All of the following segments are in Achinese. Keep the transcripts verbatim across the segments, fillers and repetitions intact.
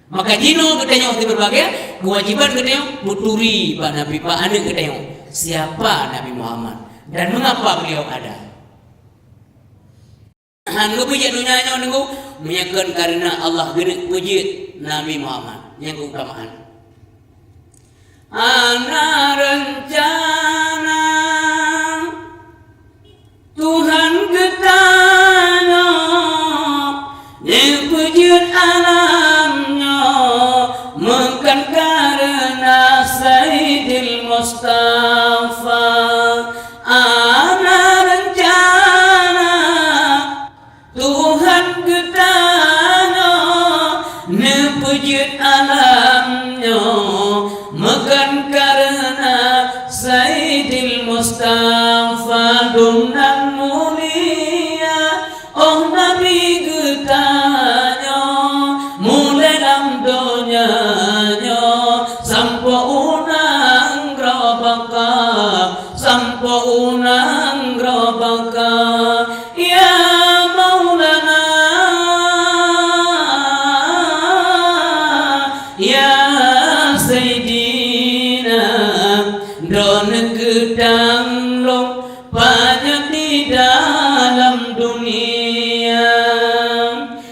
Maka jinoe geutanyoe seubagai kewajiban geutanyoe peuturi bak Nabi, bak aneuëk geutanyoe, siapa Nabi Muhammad dan mengapa beliau ada. Han geupeujeuet donya nyoe nunggu, meunyoe kon kareuna Allah geuneuk peujeuet Nabi Muhammad nyang keutamaan. Hana reuncana Tuhan geutanyoe nyang peujeuet alam nyoe, meukan kareuna Saidil Mustafa. Hana reuncana Tuhan geutanyoe neupeujeuet alam nyoe, meukan kareuna Saidil Mustafa dum nan mulia. Oh Nabi geutanyoe, mulai lam donya nyoe sampoe u nanggroe baka, sampoe u nanggroe baka. Ya Maulana, ya Saidina, droeneuh geutang lom panyang di dalam dunia.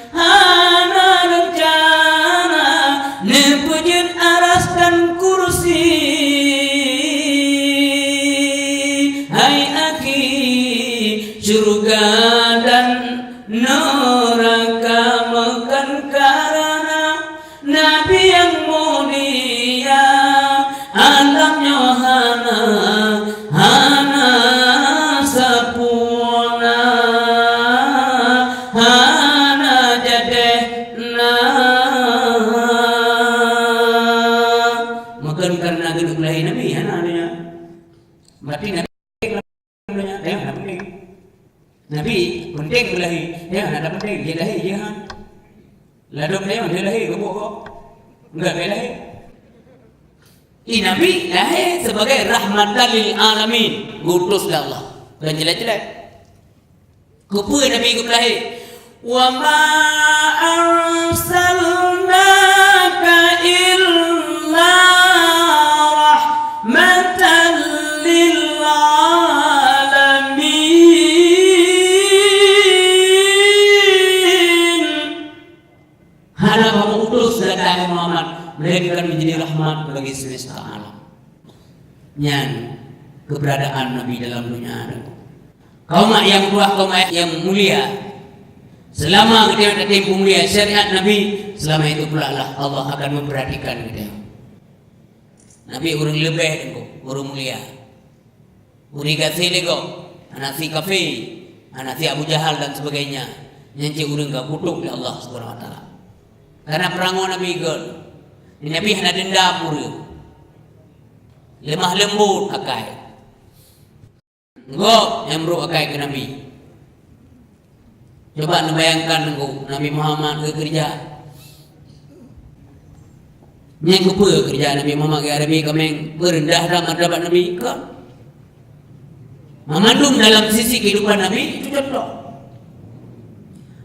Hana reuncana neupeujeuet aras dan kursi. Hai akhi, syurga dan neuraka meukan kareuna Nabi nyang mulia. Alam nyoe hana, hana sapeue na, hana jadeh na. Meukan kareuna geuneuk lahé Nabi, hana donya. Berarti Nabi donya, ya, hana penting. Nabi penting lahé, ya, hana penting, dia lahé, dia han. Ladom dia, dia lahé, geubuek kok. Enggak, dia lahé. Ih, Nabi lahé sebagai rahmatan lil alamin, geuutus lé Allah. Dan jelas-jelas. Keupeue Nabi geupeulahé? "Wa ma arsalnaka illa rahmatan lil alamin." Hana kamoe utus gata, hai Muhammad, melainkan menjadi rahmat bagi semesta alam. Nyan keberadaan Nabi dalam dunia. Kaum nyang tuha, kaum nyang mulia, selama geutanyoe tatem peumulia syariat Nabi, selama itu pula lah Allah akan memperhatikan geutanyoe. Nabi ureuëng leubeh teungku, ureuëng mulia. Ureuëng gasien lé gob, aneuk si kafé, aneuk si Abu Jahal dan sebagainya, nyan cit ureuëng ka kutok lé Allah Subhanahu Wa Taala. Karena perangoe Nabi göt, Nabi hana dendam ureuëng, lemah lembut akai. Gob nyang brok akai keu Nabi. Coba neubayangkan teungku, Nabi Muhammad geukeureuja. Nyan keupeue keureuja Nabi Muhammad geuhadapi kaméng, beureundah that martabat Nabi? Kon. Meumandum dalam sisi kehidupan Nabi itu contoh.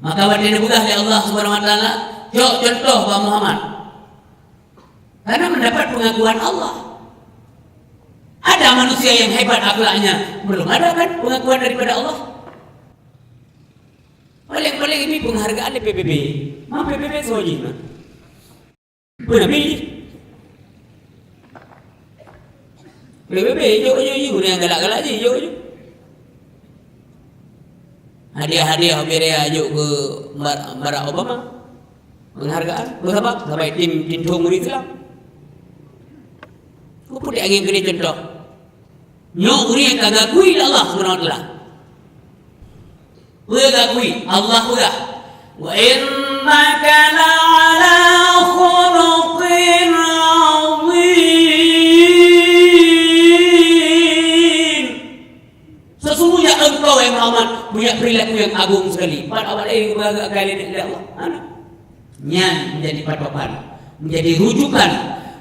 Maka watée neupeugah lé Allah Subhanahu Wa Taala, "Cok contoh bak Muhammad." Karena mendapat pengakuan Allah. Ada manusia yang hebat akhlaknya, belum ada kan pengakuan daripada Allah? Paling-paling ini penghargaan dari P B B. Mang P B B soe jih, Mang? Peue Nabi jih? P B B, jok, jok, jok, ureuëng nyang galak-galak jih, jok, jok. Hadiah-hadiah beri jok keu Bar-, Barack Obama. Penghargaan, beusabab, sabai tim, tim thong ureuëng Islam. Peue angén keu contoh? Nyoe ureuëng nyang ka geuakui lé Allah Subhanahu Wa Taala. Peue geuakui? Allah peugah, "Wa innaka la'ala khuluqin 'azim." Sesungguhnya engkau, wahai Muhammad, punya perilaku yang agung sekali. Pat awak laén geupeugah keu Allah. Hana. Nyan menjadi patokan, menjadi rujukan,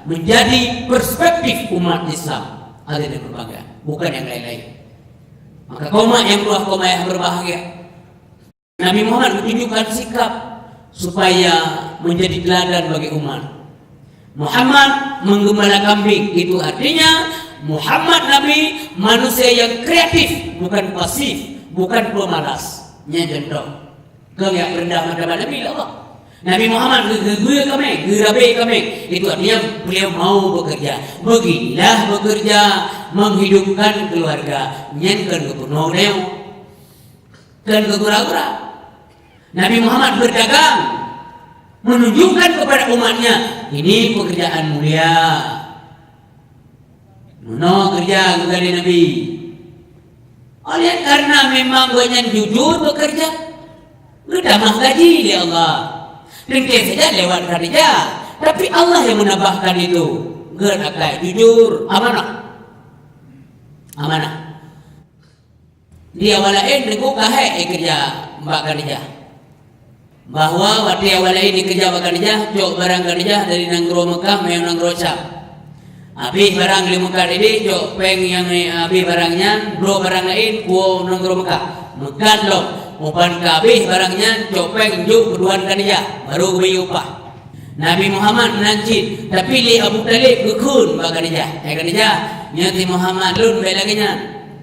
menjadi perspektif umat Islam. Ada di berbagai, bukan yang lain-lain. Maka kaum nyang tuha, kaum nyang berbahagia, Nabi Muhammad menunjukkan sikap supaya menjadi teladan bagi umat. Muhammad menggembala kambing, itu artinya Muhammad Nabi manusia yang kreatif, bukan pasif, bukan pemalas. Nyan contoh. Keu nyang peurendah martabat Nabi lé Allah. Nabi Muhammad geu-, geu-, geubeu kaméng, geurabe kaméng. Itu artinya beliau mau bekerja. Beginilah bekerja menghidupkan keluarga. Nyan kon geupeurunoe geutanyoe. Kon geugura-gura. Nabi Muhammad berdagang, menunjukkan kepada umatnya, ini pekerjaan mulia. Meunoe keureuja geutanyoe Nabi. Oleh karena memang gobnyan jujur bekerja, geutamah gaji lé Allah. Teuntèe saja lewat Khadijah, tapi Allah yang menambahkan itu. Geuakai jujur, amanah. Amanah. Di awak laén teungku ka hék ikeureuja bak Khadijah. Bahwa watèe awak laén ikeureuja bak Khadijah, cok barang Khadijah dari nanggroe Meukah manyang nanggroe Syam. Abéh barang lé Meukah tadi, cok péng nyang, eh, abéh barang nyan, brok barang laén, kuwoe nanggroe Meukah. Meukat lom, uban ka abéh barang nyan, cok péng jok keu tuan Khadijah, baru geubri upah. Nabi Muhammad meunan cit, tapi lé Abu Thalib geukheun bak Khadijah, "Hai Khadijah, nyoe si Muhammad lôn bèk lagèe nyan.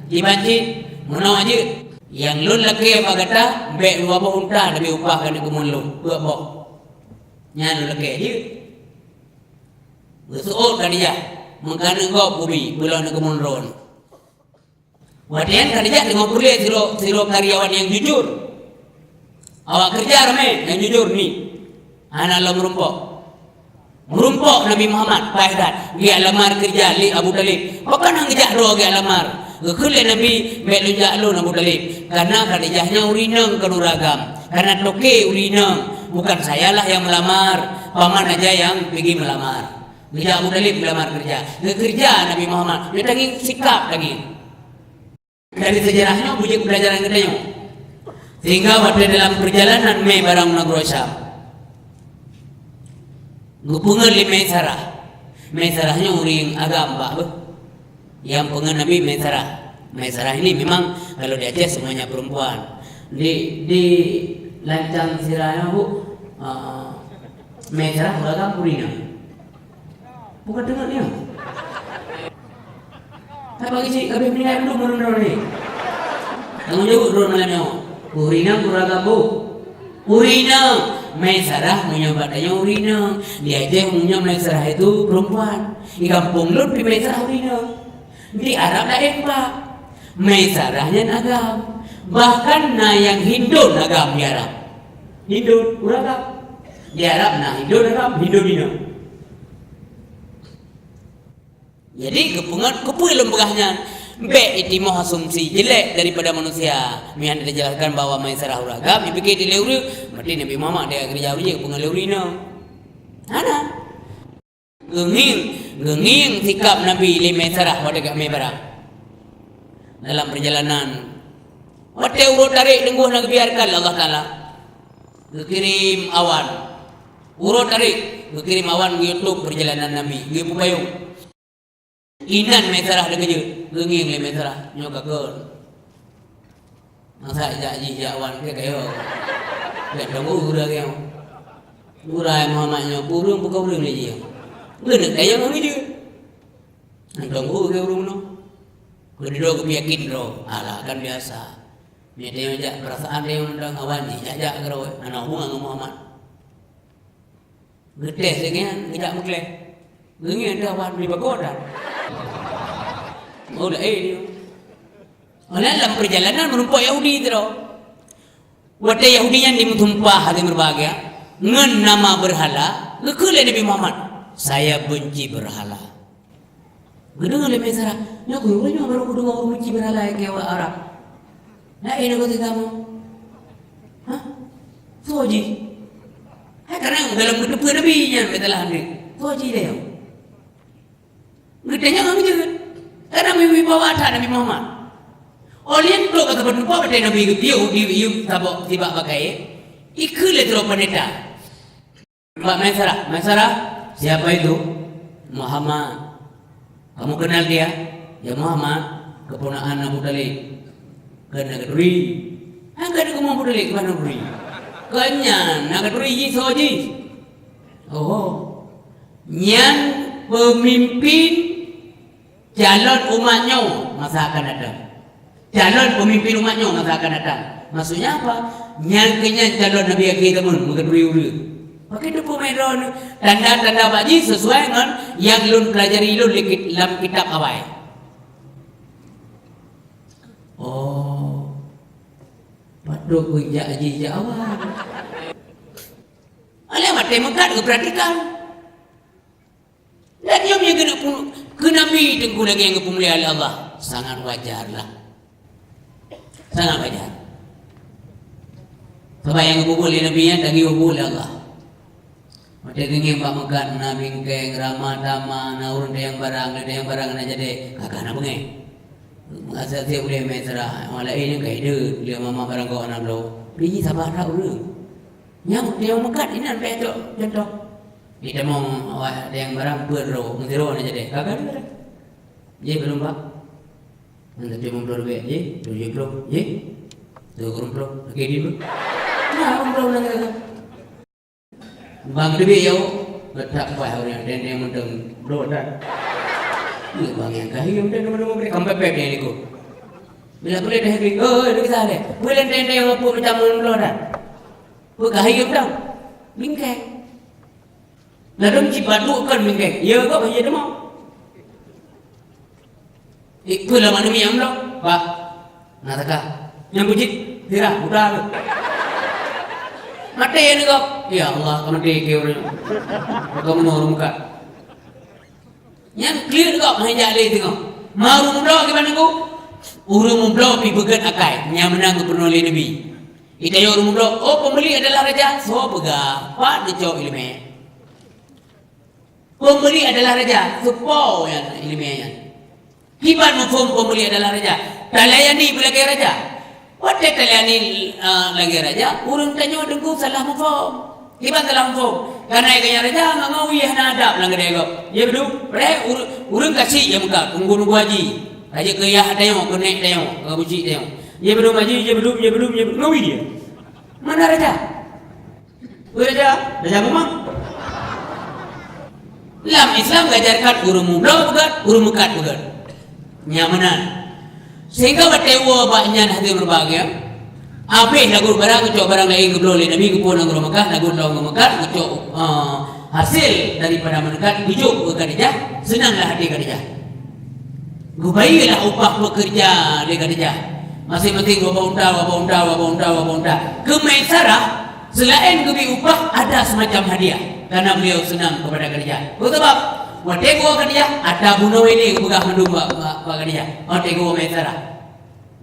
Iban cit, meunoe jeuet. Nyang lôn lakèe bak gata, bèk dua boh unta, tapi upah keuneuk keumuen lôn, peuet boh." Nyan lôn lakèe jeuet. Geuseuôt Khadijah, meukaneuk gob kubi, peulom neukeumuen droeneuh. Watèe nyan Khadijah teungoh peureulèe sidroe, sidroe karyawan nyang jujur. Awak keureuja ramè, nyang jujur ni. Hana lom meurumpok. Meurumpok Nabi Muhammad, paih that. Geujak lamar keureuja lé Abu Thalib. Pakon han geujak droe geujak lamar? Geukheun lé Nabi, "Bèk lôn jak lôn Abu Thalib. Karena Khadijah nyan ureueng inong kon ureueng agam. Karena toke ureueng inong. Bukan sayalah yang melamar. Paman aja yang pigi melamar." Geujak Abu Thalib geulamar keureuja. Geukeureuja Nabi Muhammad. Nyoe tangieng sikap tangieng. Dari sejarah nyoe beujeuet peulajaran geutanyoe. Sehingga watèe dalam perjalanan mè barang u nanggroe Syam, geupeungeut lé Maisarah. Maisarah nyoe ureueng agam bak beuh. Nyang peungeut Nabi Maisarah. Maisarah ini memang kalau di Aceh semuanya perempuan. Di, di lancang sira nyoe, Bu, eh, Maisarah ureueng agam ureueng inong. Bukan deungon nyoe. Hai bagi cit, habéh meuninggai mandum ureueng droe ni. Tanggong jaweueb droe malam nyoe. Ureueng inong, ureueng agam, Bu. Ureueng inong. Maisarah meunyoe bak tanyoe ureueng inong. Di Aceh meunyoe Maisarah itu perempuan. Di gampông lôn pi Maisarah ureueng inong. Di Arab laén, Pak. Maisarah nyan agam. Bahkan na nyang Hindun agam di Arab. Hindun, ureueng agam. Di Arab na Hindun agam, Hindun inong. Jadi, geupeungeut, keupeue lôn peugah nyan? Bèk itimoh asumsi jelek daripada manusia. Meunan dijelaskan bahwa Maisarah ureueng agam, dipike di lé ureueng, berarti Nabi Muhammad di keureuja ureueng, geupeungeut lé ureueng inong. Hana. Geungieng, geungieng sikap Nabi lé Maisarah watèe geumè barang. Dalam perjalanan, watèe uroe tarék teungku na geubiarkan lé Allah Taala. Geukirém awan. Uroe tarék, geukirém awan geuyue tôb perjalanan Nabi, geuyue peupayong. Inan Maisarah teukeujot, geungieng lé Maisarah, nyoe ka kon. Masa jak jih jak wan keu kayèe. Jak tunggu gura kayèe. Gura Muhammad nyoe ureueng bukan ureueng lé jih. Geuneuk kayèe ngon jih. Tunggu keu ureueng nyoe. Keudroe geupiyakin droe, alah kan biasa. Meunyoe jak perasaan dia undang awan jih, jak jak keudroe, hana hubungan ngon Muhammad. Geutéh singian, geujak meukleh. Geungieng teuh wan di bagoe dan. Oh, laén nyoe. Meunan lam perjalanan meurumpok Yahudi sidroe. Watèe Yahudi nyan jimeusumpah hase meubahagia ngon nama berhala, geukheun lé Nabi Muhammad, "Saya benci berhala." Geudeungoe lé Maisarah, "Nyoe keuh ureueng nyoe barô kudeungoe ureueng benci berhala keu awak Arab. Laén nyoe keuh teukamoe. Hah? Soe jih?" Hai karena dalam geuteupeue Nabi nyan, beutalah nyan. Soe jih lé nyoe? Geutanyoe ngon jeuet. Karena wibawa that Nabi Muhammad. Óh lheueh trok ka saboh teumpat watèe Nabi geutiok di yub saboh sibak bak kayèe, ikheun lé sidroe peundeta. Bak Maisarah, "Maisarah, siapa itu?" "Muhammad." "Kamu kenal dia?" "Ya Muhammad, keponakan Abu Thalib." "Keuneuk geuturi?" "Hana geuturi, Abu Thalib, keuneuk geuturi." "Keu nyan, na geuturi jih soe jih?" Oh, nyan peumimpin calon umat nyoe masa akan datang. Calon peumimpin umat nyoe masa akan datang. Maksudnya apa? Nyan keuh nyan calon nabi akhé zaman, meukeuturi ureuëng. Pakon teupeu meuhai droeneuh? Tanda-tanda bak jih sesuai ngon nyang lôn peulajari lôn di kit-, lam kitab awai. Oh, patut kujak jih jak awai. Alah, watée meukat geupeuratikan. Dan nyoe nyang keuneuk pu-, keu Nabi Teungku lagée nyang geupeumulia lé Allah, sangat wajar lah. Sangat wajar. Sabab nyang geupeubuet lé Nabi nyan ka geupeubuet lé Allah. Watée geungieng bak meukat, na bingkeng, rama tama, na ureuëng tayang barang, na tayang barang na jadeh, ka ka na beungéh. Meuasai ulée mesra, awak laén nyang ka hideuen, lé mama barang kawak na bloe. Biji sabar that ureuëng. Nyang, nyang meukat inan bèk cok contoh. Di tamong awak ada nyang barang peuet droe, meusidroe na jadeh. Ka ka jih, belom bak. Nang tujuh puluh ribèe jih, tujuh puluh jih. Tujuh puluh, lagi di tu. Nah, ureuëng nang kata. Bang teubiet yo, letak kuah ureuëng teng-teng mantong bloe that. Ni bang nyang ka hireuen teng teuma-teuma bri, kam pepet dia niku. Bila boleh dah klik, oh, ni kisah deh. Boleh teng-teng apa macam bloe that. Peugah hireuen dong. Bingkeng. Ladôm cit padub kon bingkeng. Ya kok, ya deungoe. Eh, peue lom aneuk miet nyan bloe? Pak, na teuka. Nyang bucit, sirah, buta tu. Maté aneuk gob. Ya Allah, ka maté keu ureueng. Ka meunoe ureueng meukat. Nyan kliet gob, hai jak lé teungoh. Ma ureueng mubloe kiban nangku? Ureueng mubloe pih beugét akai, nyang meunan geupeurunoe lé Nabi. Geutanyoe ureueng mubloe, "Oh, pembeli adalah raja?" Soe peugah, pat neucok iéleumé. Pembeli adalah raja, soe po nyan iéleumé nyan. Kiban muphom pembeli adalah raja? Talayani beulagée raja. Watée talayani, eh, lagée raja, ureueng tanyoe teungku salah muphom. Kiban salah muphom. Kareuna geuhnyan raja ngon ngawi hana adab lam keude gob. Ya beutôi? Padahai ure-, ureueng ka syiek nyang meukat, unggu-unggu haji. Raja keu yah tanyoe, keu nek tanyoe, keu bucik tanyoe. Ya beutôi haji, ya beutôi, ya beutôi, ya beutôi. Ngawi dia. Mana raja? Weh, raja, raja memang. Lam Islam gajarkan ureueng mubloe beugét, ureueng meukat beugét. Nyang meunan. Sehingga watée woe bak nyan hadirin berbahagia, habéh lagot barang, geucok barang laén geubloe lé Nabi, geuphon nanggroe Meukah, lagot lom ngon meukat, geucok, eh, hasil daripada meukat, geujok keu Khadijah, seunanglah hati Khadijah. Geubayelah upah peukeureuja lé Khadijah. Maséng-maséng dua boh unta, dua boh unta, dua boh unta, dua boh unta. Keu Maisarah, seulaén geubri upah, ada seumacam hadiah. Kareuna beliau seunang keupada Khadijah. Peue sabab? Watée geuwoe Khadijah, atra bunoe ilée geupeugah mandum bak, bak, bak Khadijah. Watée geuwoe Maisarah.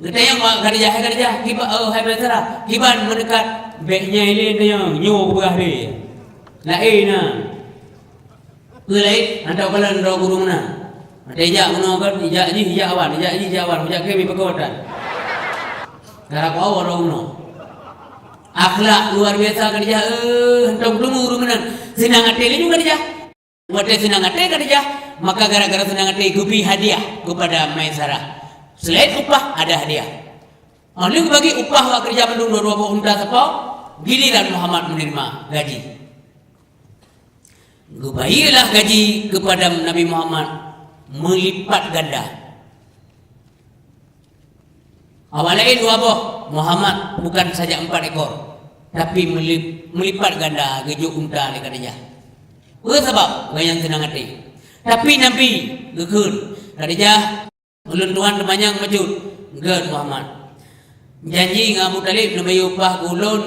Geutanyong bak Khadijah, "Hai Khadijah, kiban, oh, hai Maisarah, kiban meuneukat?" "Bék nyan ilée tanyong, nyoe geupeugah lé." Laén na. Peue laén? Hantom kalon droe guru meunan. Watée jak bunoe kan, ijak jih, ijak awan, ijak jih, ijak awan, ijak keu meupakoe tan. Gara keu Allah droe bunoe. Akhlak luar biasa Khadijah, eh, hantom teuma ureueng meunan. Seunang até laju Khadijah. Watée seunang até Khadijah, maka gara-gara seunang até geubri hadiah keupada Maisarah. Seulaén upah, ada hadiah. Oh, lheueh bagi upah awak keureuja mandum dua-dua boh unta sapo, giliran Muhammad meuneurimong gaji. Geubayelah gaji keupada Nabi Muhammad meulipat ganda. Awak laén dua boh, Muhammad bukan saja empat ekor, tapi meuli-, meulipat ganda geujok unta lé Khadijah. Peue sabab? Gobnyan seunang até. Tapi Nabi geukheun, "Khadijah, ulôn tuan teumanyong bacut, gét Muhammad. Janji ngon Abu Thalib neubayeue upah keu ulôn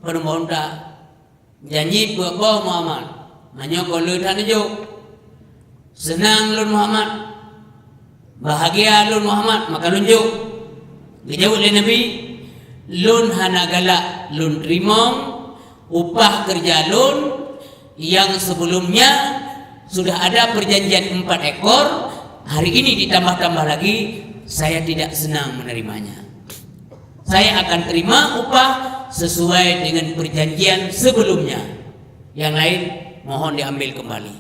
peurumoh unta." Janji peuet boh Muhammad, meunyoe kon lôn hana jok. Seunang lôn Muhammad, bahagia lôn Muhammad, maka lôn jok. Geujaweueb lé Nabi, "Lôn hana galak lôn teurimong upah keureuja lôn nyang sebelumnya sudah ada perjanjian empat ekor, hari ini ditambah-tambah lagi, saya tidak senang menerimanya." Saya akan terima upah sesuai dengan perjanjian sebelumnya. Yang lain, mohon diambil kembali.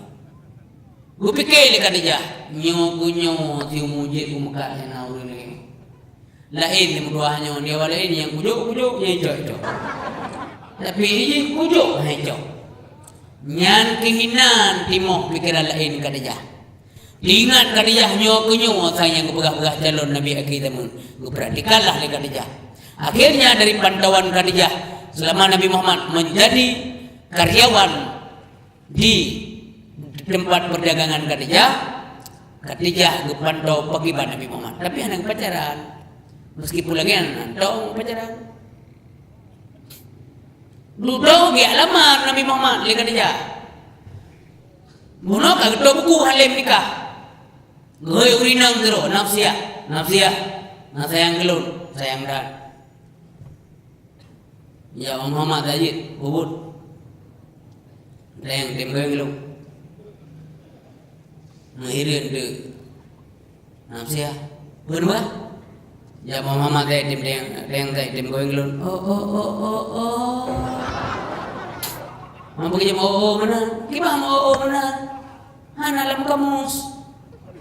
Geupiké lé Khadijah, nyoe keu nyoe, siumu jeuet u Meukah nyang na ureueng laén. Laén lé meutuah nyoe, di awak laén nyang kujok, kujok, nyang icok, icok. Tapi jih kujok, hana icok. Nyan keuh inan timoh pikeran laén Khadijah. Ingat Khadijah nyoe keuh nyoe asai nyang geupeugah-peugah calon Nabi akhé zaman. Geupraktikanlah lé Khadijah. Akhirnya dari pantauan Khadijah selama Nabi Muhammad menjadi karyawan di tempat perdagangan Khadijah, Khadijah geupantau pakriban Nabi Muhammad. Tapi hana geupacaran. Meskipun lagée nyan, hana geupacaran. Dudoe geujak lamar Nabi Muhammad lé Khadijah. Bunoe ka geutôp buku han lé meunikah. Geuhôi ureueng inong sidroe, "Nafsiah, Nafsiah, na sayang keu lôn, sayang that." Ya Muhammad Sajid, ubit. Teuntèe tem geuh lôn. Meuhireuen teuk. Nafsiah. Peue neuba? Ya Muhammad Sajid tem, tem, tem, tem geuh lôn. Oh, oh, oh, oh, oh. Mampu kejam, oh, oh, meunan. Kiban, oh, oh, meunan. Hana lam kamus.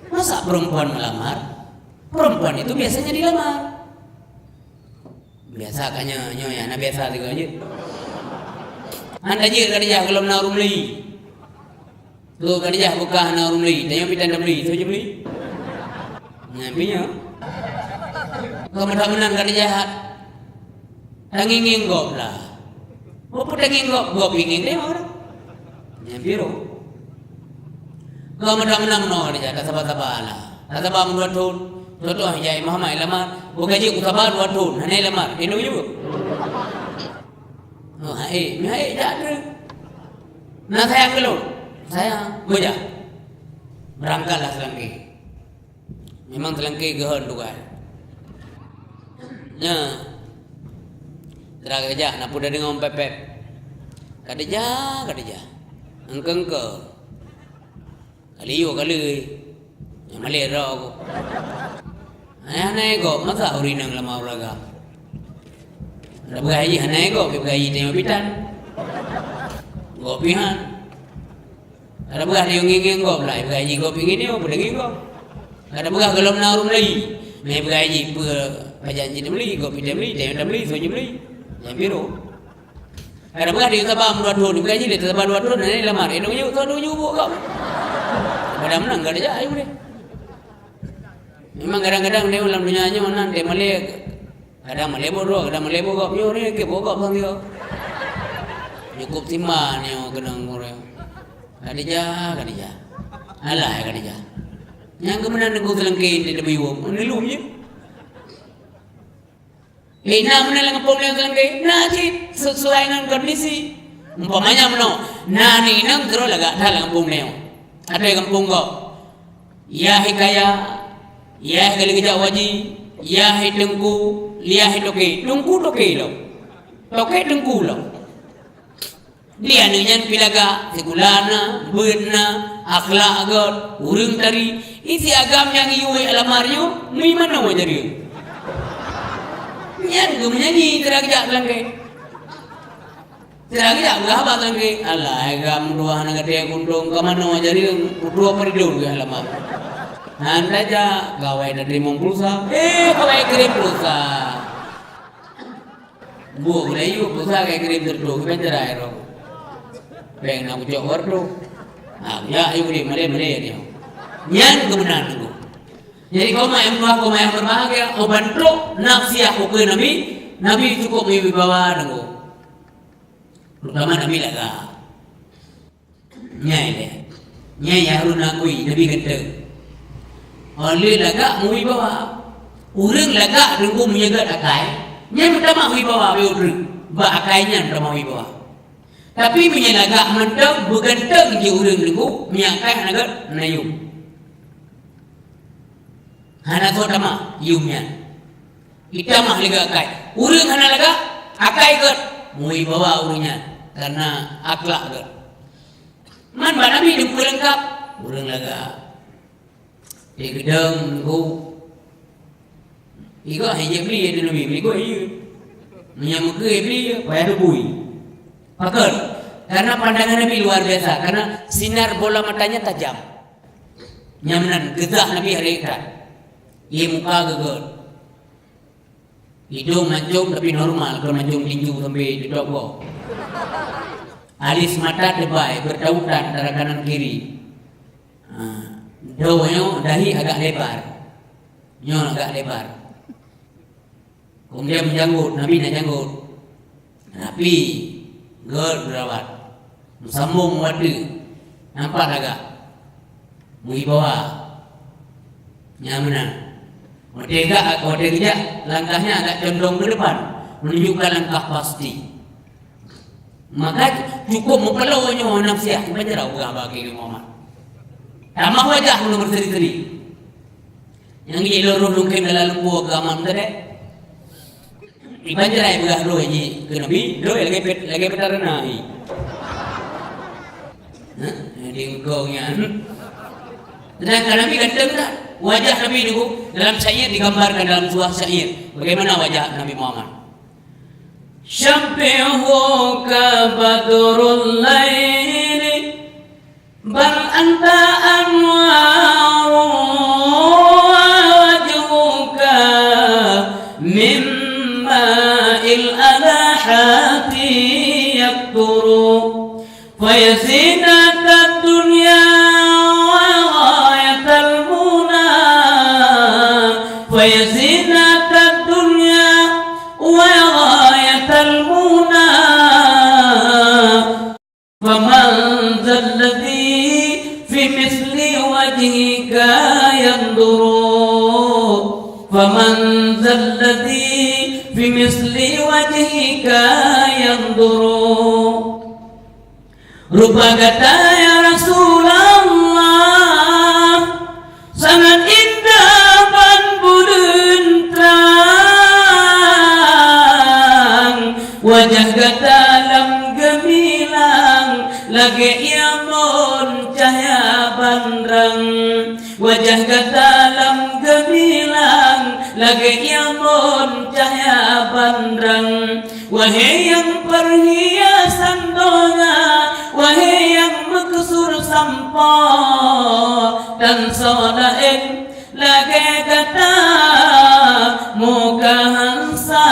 Masa perempuan melamar? Perempuan itu biasanya dilamar. Biasa ka nyoe, nyoe ya, na biasa sigoe jeuet. Han tajeuet Khadijah gohlom na ureueng meuli. Tuh Khadijah beukah na ureueng meuli, tanyoe pih tan tameuli, soe jimeuli? Nyan pih nyoe. Ka meunan Khadijah tangieng-ngieng gob lah. Peue tangieng gob, gob ngieng-ngieng deh orang. Nyan pih roh. Ka meunan-meunan noe Khadijah, tasaba-saba lah. Tasaba meudua thon. Contoh, ya Imam Ahmad lamar, bukan jih kusaba dua thon, hana lamar. Inong juga. Oh, hai, hai, jak tu. Na sayang keu lôn? Sayang. Beujak. Beurangkatlah seulangké. Memang seulangké geuhon tugai. Nya. Sira geujak, na peue deungoe pép-pép. Khadijah, Khadijah. Engke-engke. Kali yue kali. Nyang malèe droe ku. Ayah na gob, masa ureueng inong lamar ureueng agam. Ada peugah jih hana gob, peugah jih tanyoe pih tan. Gob pih han. Ada peugah tanyoe ngieng-ngieng gob lah, peugah jih gob pih ngieng nyoe, peue lagèe gob. Ada peugah gohlom na ureueng meuli, meupeugah jih peue pajan jih tameuli, gob pih tameuli, tanyoe tameuli, soe jimeuli. Nyan pih roh. Kada peugah di saba dua thon, bukan jih di saba dua thon, hana lamar. Inong yue, soe yue bôh gob. Kada meunan, kada jak, ayo deh. Memang kadang-kadang di lam dunia nyoe nan, di malèe, kadang malèe bodoh, kadang malèe bôh gob, nyoe ni, ke bôh gob sang dia. Cukup simba nyoe keunong ureueng. Khadijah, Khadijah. Alah, ya Khadijah. Nyang keumeunang nunggu seulangké di teumiyuem, neulom je. Eh, na meunan lam gampông lé seulangké? Na cit, sesuai ngon kondisi. Umpamanya meunoe, na ni inong sidroe lagak that lam gampông lé. Ateueh gampông gob. Yah hai kaya, yah hai ka lheueh geujak u haji, yah hai teungku, yah hai toke. Teungku toke lom. Toke teungku lom. Di aneuk nyan pih lagak, sikula na, beuet na, akhlak gèt, ureueng tari, isi agam nyang yue lamar nyoe, meumanoe jareueng. Nyan geumeunyanyi sira geujak seulangké. Sira geujak peugah haba seulangké, "Alah, gam dua hana gata kuntông, ka manoe jareueng, peutrok paridon geuh lamar." Han tajak, gawai tateurimong pulsa, eh, gawai kirém pulsa. Buet geulayue, pulsa ka kirém teureutôh, kiban cara droe. Péng na kucok bak reutôh. Ha, kujak ayue deh, malèe-malèe nyoe. Nyan keumeunang teungku. Jadi, kaum ayah meutuah, kaum ayah berbahagia, oh, ban trok nafsiah ukeue Nabi, Nabi cukup meuwibawa teungku. Terutama Nabi lagak. Nyan ilèe. Nyan nyang harôh na akui, Nabi ganteng. Óh lheueh lagak meuwibawa. Ureueng lagak teungku meunyo gèt akai, nyan meutamah wibawa bak ureueng. Bak akai nyan meutamah wibawa. Tapi meunyo lagak mantong beuganteng jih ureueng teungku, meunyo akai hana gèt, hana yum. Hana soe tamah yum nyan. Itamah lé gèt akai. Ureueng hana lagak, akai gèt. Meuwibawa ureueng nyan. Karena akhlak gèt. Man bak Nabi teungku leungkap. Ureueng lagak. Di geudong teungku. Igoe han jeuet beli di Nabi, beli goe ie. Meunyo meukeue beli ie, payah teubui. Pakon? Karena pandangan Nabi luar biasa. Karena sinar bola matanya tajam. Nyan meunan, geuzah Nabi hari ikat. Ie muka geugèt. Idong mancong tapi normal, kon mancong tinju sampai di top go. Alis mata teubai, bertautan antara kanan kiri. Ha, droe nyoe dahi agak lebar. Nyoe agak lebar. Kemudian meujanggot, Nabi na janggot. Rapi, göt geurawat. Meusambong watèe. Nampak lagak. Meuibawa. Nyan meunan. Watèe geujak, watèe geujak, langkahnya agak condong ke depan, menunjukkan langkah pasti. Maka cukup meupaloe nyoe nafsiah, iban jih rhah peugah bak Nabi Muhammad. Tamah wajah ulôn meuseri-seri. Nyang jih lôn rhot lungkém dalam lumpur keu aman teuh deh. Iban jih rhah peugah droe jih keu Nabi, droe lagèe pet-, lagèe peutara na jih. Hah? Di engkau nyan. Sedangkan Nabi ganteng that. Wajah Nabi niku dalam syair digambarkan dalam sebuah syair. Bagaimana wajah Nabi Muhammad? شبهك بدر الليل بل أنت أنوار ووجهك من ماء الألاحات يقطر. فيا زينة الدنيا وغاية المنى، فيا زينة الدنيا وغاية المنى، فمن ذا الذي في مثل وجهك ينظر، فمن ذا الذي في مثل وجهك ينظر. Rupa gata ya Rasulullah sangat indah ban buleuen trang. Wajah gata lam geumilang lagèe iamon cahya ban rang. Wajah gata lam geumilang lagèe iamon cahya ban rang. Wahé nyang peuhiasan donya, wahé nyang meukeusur sampoe, tan soe laén lagèe gata, muka hansa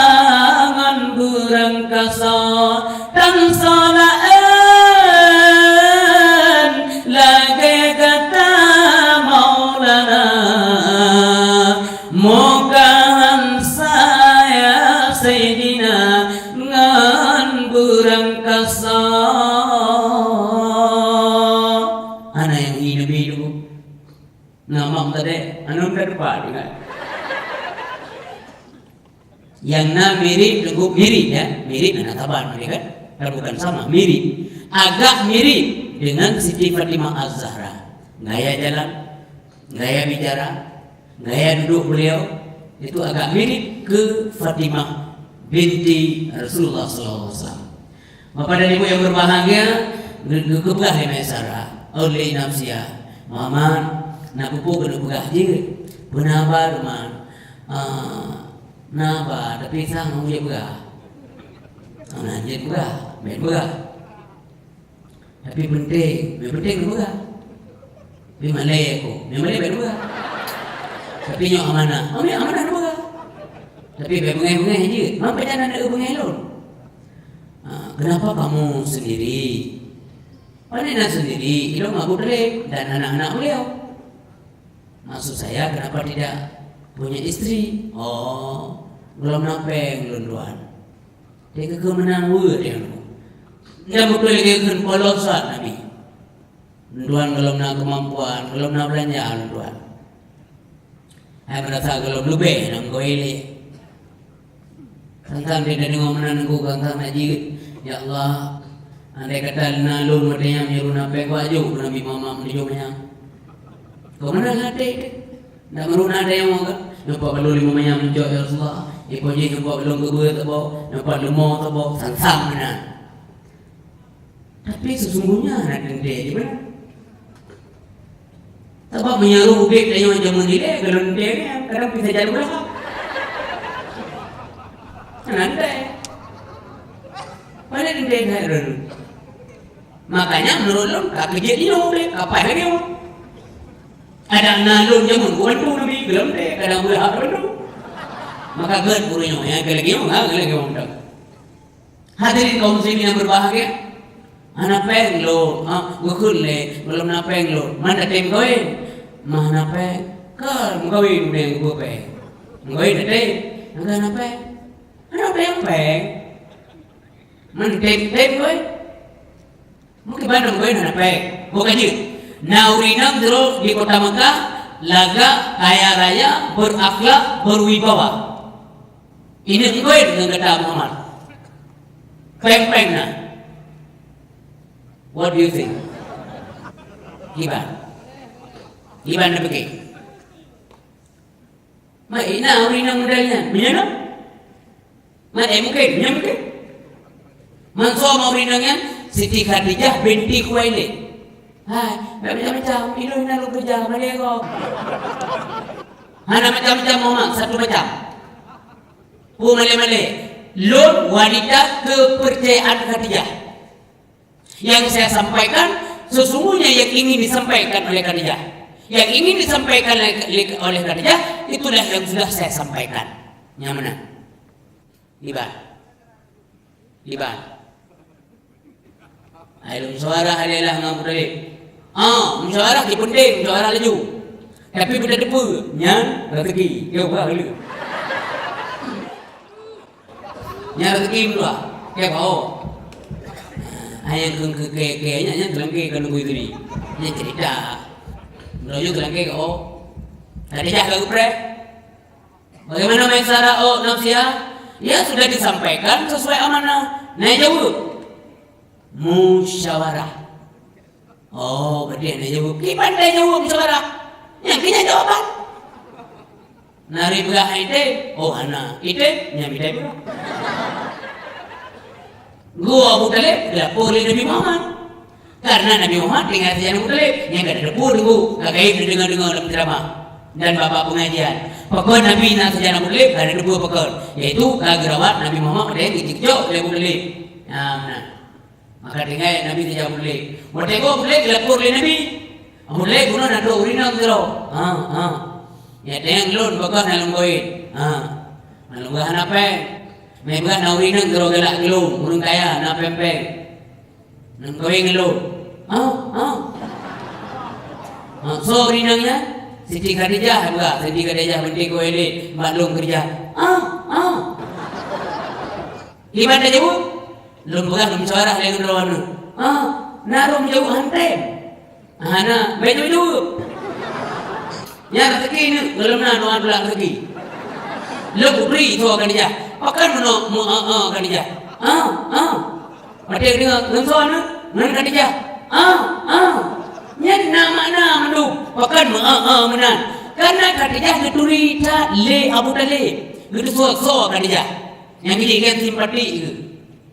ngon beurangkasoe, tan soe laén lagèe gata Maulana. Muka hansa ya Saidina ngon beurangkasoe. Hana nyang hi Nabi tu. Ngon mam tadi, aneuk ka lupa juga. Nyang na mirip, teungku, mirip ya. Mirip hana saban, kan? Kan bukan sama, mirip. Agak mirip dengan Siti Fatimah Az-Zahra. Gaya jalan, gaya bicara, gaya duduk beliau itu agak mirip ke Fatimah binti Rasulullah sallallahu alaihi wasallam. Bapak dan Ibu yang berbahagia, ge-, ge-, geupeugah lé Maisarah, oleh Nafsiyah, "Muhammad, na peue-peue keuneuk peugah jeuet? Peue na haba, Man? Ah, na haba, tapi sang hana jeuet peugah." "Hana jeuet peugah, bèk peugah." Tapi penting, nyang penting neupeugah. Tapi malèe aku, nyang malèe bèk neupeugah. Tapi nyoe amanah, oh, nyoe amanah neupeugah. Tapi bèk beungèh-beungèh jeuet, meupeue na neubeungèh lôn. Ah, kenapa kamu sendiri? Pane na sendiri, ilôn ngon Abu Thalib dan anak-anak beliau. Maksud saya, kenapa tidak punya istri? Oh, gohlom na pèng lôn tuan. Dek keuh meunan weueh deh. Nyang beutôi lagèe kheun polos that Nabi. Lôn tuan gohlom na keumampuan, gohlom na beulanja lôn tuan. Hai meurasa gohlom leubeh lam goe lé. Sang-sang dek na deungoe meunan ngon sang-sang na jeuet, "Ya Allah, andai kata na lôn watèe nyan meunyoe na pèng, wajok Nabi Muhammad meunyoe manyang." Keu meunan até teuh. Ndak meuruna ada nyang ka. Nyoe pat balon limong manyam meucok, ya Rasulullah. Iko jih nyoe pat balon keubeue teuboh, nyoe pat leumo teuboh, sang-sang meunan. Tapi sesungguhnya hana teuntèe jih meunan. Sabab meunyoe udép tanyoe jameun ilèe, golom teuntèe nyan, kadang pih sajan beulah. Hana teuntèe. Pane teuntèe that lôn. Makanya menurut lôn, ka keujeuet jinoe udép, ka paih lagèe nyoe. Kadang na lôn jameun kubantu Nabi, golom teuntèe, kadang beulah kubantu. Maka gèt guru nyoe, nyang keu lagèe nyoe, ha, keu lagèe nyoe. Hadirin kaum muslimin yang berbahagia, Hana péng lôn, ha, geukheun lé, gohlom na péng lôn. Man tatem kawén? Man hana péng. Ka meukawen udeb geubeuet péng. Meukawen tatem, hana hana péng. Hana péng-péng. Man tem-tem kawén. Mungkin bandum kawén hana péng. Bukan jeuet. Na ureueng inong sidroe di kota Mekah, lagak, kaya raya, berakhlak, berwibawa. Inong kawén ngon gata Muhammad. Péng-péng na. What do you think? Kiban. Kiban na pike. Mai na ureueng inong model nyan. Meunyoe na? Mai, eh, mungkin, meunyoe mungkin. Man soe ma ureueng inong nyan? Siti Khadijah binti Khuwailid. Hai, macam-macam. Inong na lôn keureuja, malée gob. Hana macam-macam Muhammad, satu macam. Peue malée-malée? Lôn wanita kepercayaan Khadijah. Yang saya sampaikan, sesungguhnya yang ingin disampaikan oleh Khadijah. Yang ingin disampaikan oleh, oleh Khadijah, itulah yang sudah saya sampaikan. Nyang meunan. Kiban. Kiban. Hai, lôn musyawarah lé lah ngon Abu Thalib. Ah, musyawarah cit penting, musyawarah laju. Tapi beutateupeue, nyan rezeki. Yo, bah, lé. Nyan rezeki meudua. Keu bao. Hai nyang keu, keu, keu, keu, nyan, nyan teulangke keu nunggu tadi. Nyan cerita. Meunurot nyoe teulangke keu bao. Khadijah ka geupreh. Bagaimana Maisarah, oh, Nafsiyah? Ya, sudah disampaikan sesuai amanah. Nah, jaweueb. Musyawarah. Oh, berarti hana jaweueb. Kiban hana jaweueb musyawarah? Nyang keu nyan jawaban. Na ripeugah item? Oh, hana. Item? Nyan item juga. Gua Abu Thalib, dilapor lé Nabi Muhammad. Karena Nabi Muhammad tinggai sajan Abu Thalib. Nyang ka teupeue teungku, ka gaib dideungoe-deungoe lam ceramah dan bak-bak pengajian. Pakon Nabi na sajan Abu Thalib, ka teupeue pakon. Yaitu ka geurawat Nabi Muhammad watée geujok lé Abu Thalib. Nah, meunan. Maka tinggai Nabi sajan Abu Thalib. Watée gob Abu Thalib geulapor lé Nabi. Abu Thalib bunoe na trok ureueng inong sidroe. Ha, ha. Ya, teunyang lôn bagaih na lôn kawén. Ha. Na lôn bagaih hana péng. Meubeugah na ureueng inong sidroe galak keu lôn, ureueng kaya na péng-péng. Nang kawén ngon lôn. Ha, ha. Ha, soe ureueng inong nyan? Siti Khadijah, buka. Siti Khadijah binti Khuwailid, bak lôn keureuja. Ha, ha. Kiban tajaweueb? Lôn peugah lôn musyawarah lé ngon droeneuh. Ah, na roh meujaweueb han tem. Hana, bék jaweueb-jaweueb. Nyan rezeki nyoe, gohlom na doa tulak rezeki. Lôn kubri soe Khadijah. Pakon meunoe meu-, ah, ah, Khadijah. Ah, ah. Watée deungoe ngon soe nyoe? Ngon Khadijah. Ah, ah. Nyan na makna mandum. Pakon meu-, ah, ah, meunan. Karena Khadijah geuturi that lé Abu Thalib. Geuteusoe-soe Khadijah. Nyang jih kan simpati ke?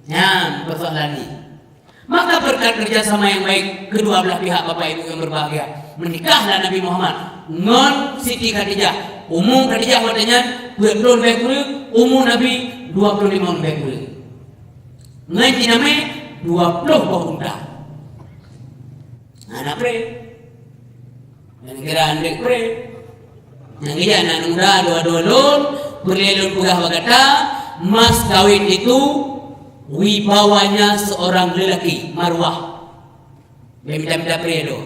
Nyan persoalan ni. Maka berkat kerjasama yang baik kedua belah pihak Bapak Ibu yang berbahagia, menikahlah Nabi Muhammad ngon Siti Khadijah. Umu Khadijah watée nyan peuet ploh leubeh kureueng, umu Nabi dua ploh limong leubeh kureueng. Ngon jinamé dua ploh boh unta. Hana pré. Nyang kira andeuek pré. Nyang kira aneuk muda, adoe-adoe lôn, peureulée lôn peugah bak gata, mas kawin itu wibawanya seorang lelaki, marwah. Bék mita-mita pré lôn.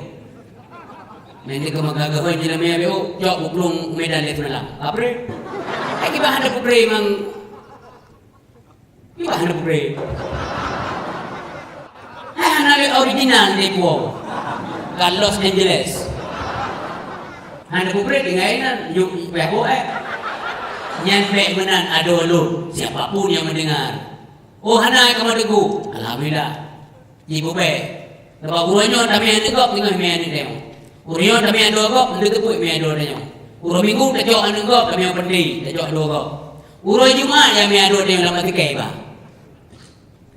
Nyan dikeue maka geuhôi jeulamé abéh, cok buklueng Medan lé teunalam. Ka pré. Eh, kiban hana peupré mang. Kiban hana peupré. Hai hana lé original deh puwoe. Ka Los Angeles. Hana peupré tinggai nan, yuk payah boh, eh. Nyan bék meunan adoe lôn, siapa pun yang mendengar. Oh, hana, eh, kamoe teungku. Alhamdulillah. Jipubée. Sabab uroe nyoe tamé aneuk gob teungoh mé aneuk tanyoe. Uroe nyoe tamé adoe gob, hana teupeu mé adoe tanyoe. Uroe Minggu tacok aneuk gob, tamé peunteng, tacok adoe gob. Uroe Jumat nyang mé adoe tanyoe lam até kèe ba.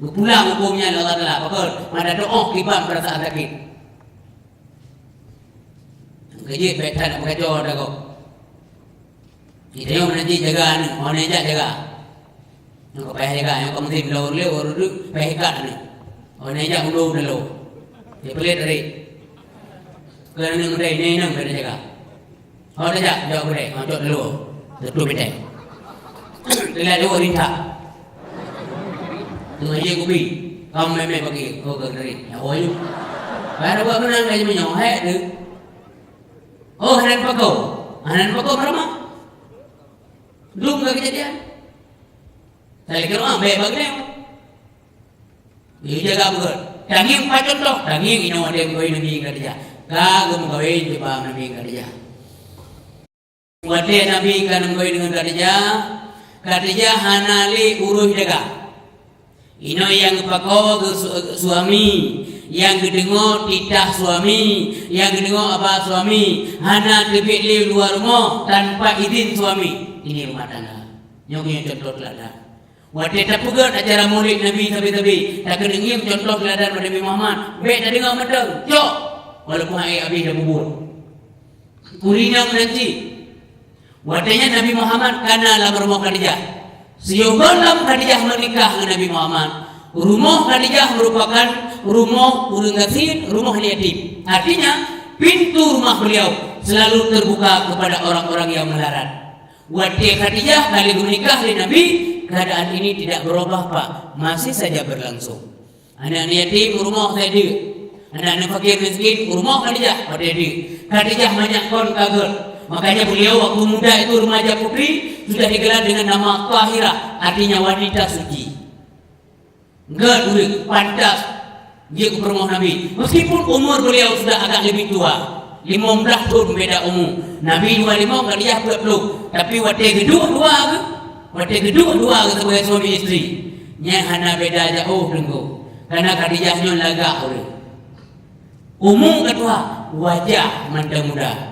Geupulang hukôm nyan lé Allah Taala. Pakon? Mada teuôh kiban peurasaan sakét. Keujeuet bék that meukaco ata gob. Geutanyoe meunan cit jaga aneuk, oh, aneuk jak jaga. Nyang ka payah jaga, nyang ka musém lôn lé, oh, reudeuek payah ikat aneuk. Oh, aneuk jak ulo udah lo. Dia pelit tadi. Keu aneuk muda ini, inong kena jaga. Oh, dah jak, jak udah, oh, cok dulu. Tutup pintai. Telat dua rintak. Tengah je kubi. Kaum mé-mé bagi, oh, ka geurit. Ya, oh, yuk. Baru buat menang laju meunyoe, hek tu. Oh, hana pako. Hana pako meurama. Dum ka kejadian. Saya kira, ah, baik bagi dia. Dia jaga betul. Tangieng empat contoh. Tangieng inoe ada mengkawin Nabi Khadijah. Ka geumengkawin jiba Nabi Khadijah. Watée Nabi ka neumeukawen deungon Khadijah, Khadijah hana lé ureuëng dagang. Inoe nyang geupako geu-, suami, nyang geudeungoe titah suami, nyang geudeungoe haba suami, hana teubiet lé luwa rumoh tanpa idhin suami. Ini rumah tangga. Nyoe, nyoe contoh teuladan. Watée tapeugét acara Maulid Nabi sabe-sabe, takeuneuk ngieng contoh teuladan bak Nabi Muhammad. Bék tadeungoe mantong, cok! Walaupun hai abéh lam kubur. Ureuëng inong meunan cit. Watée nyan Nabi Muhammad ka na lam rumoh Khadijah. Sigoe gohlom Khadijah meunikah ngon Nabi Muhammad, rumoh Khadijah meurupakan rumoh ureuëng gasien, rumoh yatim. Artinya, pintu rumah beliau selalu terbuka kepada orang-orang yang melarat. Watée Khadijah ka lheueh meunikah lé Nabi, keadaan ini tidak berubah, Pak. Masih saja berlangsung. Aneuk-aneuk yatim u rumoh Khadijah. Aneuk-aneuk fakir miskin u rumoh Khadijah, watée Khadijah. Khadijah manyak kon ka gét. Makanya beliau waktu muda itu remaja putri sudah digelar dengan nama Tahirah, artinya wanita suci. Gét ureuëng, pantas jeuet keu peurumoh Nabi. Meskipun umur beliau sudah agak lebih tua, limong blaih thon beda umu. Nabi dua lima, Khadijah peuet ploh. Tapi watée geuduek dua geuh, watée geuduek dua geuh sebagai suami isteri, nyan hana beda jaoh teungku. Karena Khadijah nyoe lagak ureuëng. Umu ka tuha, wajah mantong muda.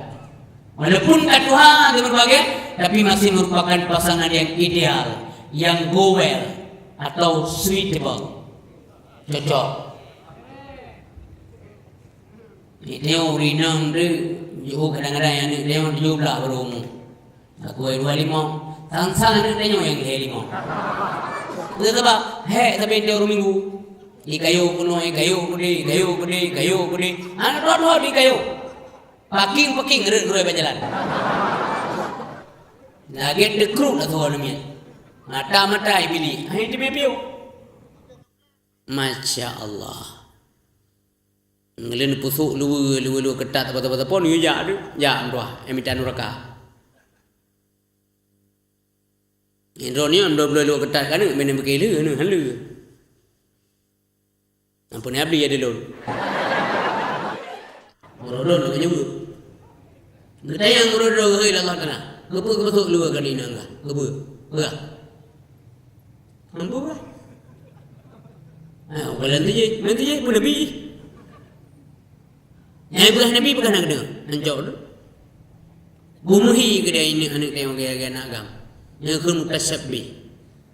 Walaupun ka tuha dan berbagai, tapi masih merupakan pasangan yang ideal, yang go well atau suitable. Cocok. Ni tengok ureuëng inong tu, jauh kadang-kadang yang ni tengok tujuh belas baru umur. Aku ai dua lima. Sang-sang ni tengok yang hai lima. Betul tak? Hek tapi dia ureuëng minggu. Di kayu penuh, di kayu gede, kayu gede, kayu gede. Anak dua-dua di kayu. Paking-paking rot-rot bak jalan. Lagée teukruk dah tuha namiet. Mata-mata ibili. Hai teubiet-biet. Masya Allah. Ngelin pusuk luwe, luwe, luwe ketat, apa, apa, apa, pun, ya, jak tu. Jak, tuha. Eh, mita nuraka. Indro ni, am dua belas luwe ketat kan, main bukit le, ni, hale. Ampun, ya, beli ya, dilon. Meurudon deungon nyoe. Geutanyong meurudon keu Allah Taala. Keupeue geupeutrok luwa keu inong gah? Keupeue? Peugah. Ampun lah. Ha, bukan lom tu jih. Lom tu jih pun Nabi. Nyang peugah Nabi peugah na keudeungoe. Ancok tu. Beumuhi keu dia ini aneuk dia, dia, dia nak agam. Nyang kheun mutasyabih.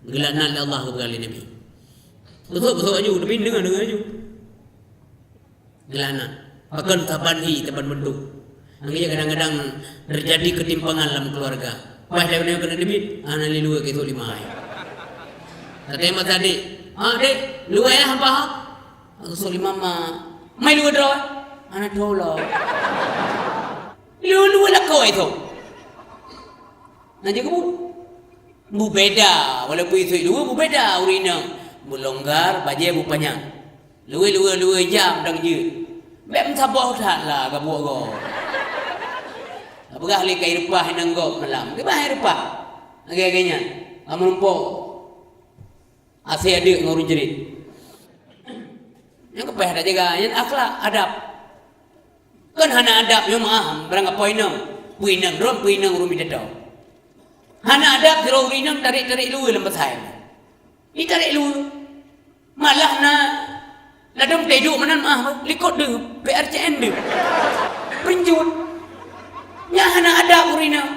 Geulaknat lé Allah keu peugah lé Nabi. Beutôi, beutôi aju, tapi deungoe, deungoe aju. Geulaknat. Pakon saban hi, saban bentuk. Nyang kadang-kadang terjadi ketimpangan lam keluarga. Paih dah kena, kena debit, hana lé luwa keu lima ai. Kata Mak Sadik, "Ah, Dek, luwa ya hampa ha?" Aku sok lima ma. "Mai luwa droe." "Hana tho lom." Luwa-luwa lakoe tho. Nah, jaga bu. Bubeda, walaupun isui luwa bubeda ureueng inong. Bulonggar, bajée bupanyang. Luwa-luwa-luwa jam dang jeuet. Bék meusaboh that lah gabuek gob. Peugah lé kai reupah inong gob malam. Kiban hai reupah? Lagée-lagée nyan. Ka meurumpok. Asie adeuk ngon ureueng jerit. Nyang keupah tajaga, nyan akhlak, adab. Kon hana adab nyoe meuah, barang apoy inong. Peue inong droe, peue inong ureueng bidatoe. Hana adab sidroe ureueng inong tarek-tarek luwa lam pasai. Itarek luwa. Malah na ladom teuduek meunan meuah, likot deuh, P R C N deuh. Peurincut. Nyan hana adab ureueng inong.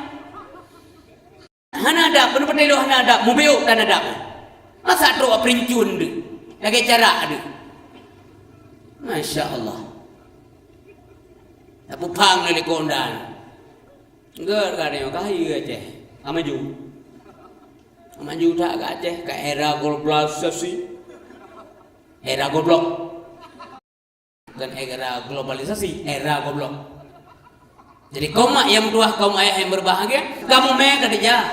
Hana adab, beuneupatéh lôn hana adab, mubiôk tan adab. Masa trok peurincut deuh, lagée carak deuh. Masya Allah. Tapeupang lé likot dan. Enggak, enggak ada yang kaya Aceh. Ka maju. Ka maju that ka Aceh, ka era globalisasi. Era goblok. Bukan era globalisasi, era goblok. Jadi, kaum mak nyang meutuwah, kaum ayah nyang berbahagia, ka mumé Khadijah.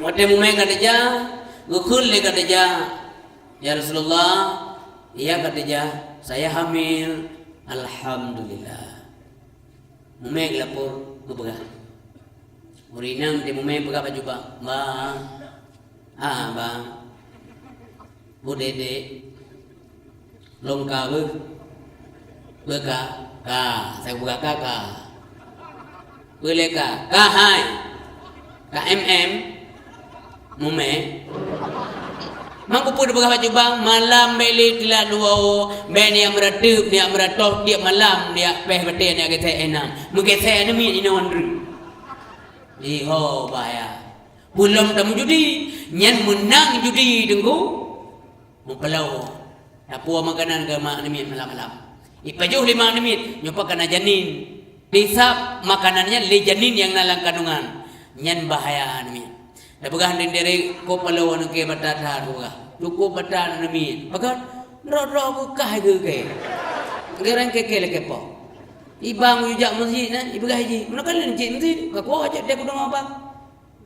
Watée mumé Khadijah, geukheun lé Khadijah, "Ya Rasulullah, "Iya Khadijah, saya hamil." "Alhamdulillah." Mumè geulapor, geupeugah. Ureueng inong di mumè peugah bak jubah, "Bang, ah, bang, udédék, lôn ka beuh." "Beuh ka?" "Ka." Saya peugah, "Ka, ka." "Peue lé ka?" "Ka hai." "Ka M M." Mumè. Mang peue peugah bak jubah, "Malam bèk lé teulat luwoe, bèk neujak meurateub, neujak meuratoh tiep malam, neujak pèh batèe, neujak geusék inong. Meugeusék aneuk miet inong andeueng." Iho bahaya. Peulom tameujudi, nyan meunang judi teungku. Meupaloe. Tapuwoe makanan keu mak aneuk miet malam-malam. Ipajoh lé mak aneuk miet, nyoe pat ka na janin. Dihisab makanan nyan lé janin nyang na lam kandungan. Nyan bahaya aneuk miet. Tapeugah dendere, "Ko paloe aneuk kèe bata that," peugah. "Cukôp bata aneuk miet." Pakon? Droe-droe keu kah keu kèe. Geurang kèe-kèe lakèe po. Ibang yue jak meuseujid nyan, ipeugah jih, "Meunoe ka lheueh cit meuseujid, ka kuwoe cit teuh kudeungoe bang."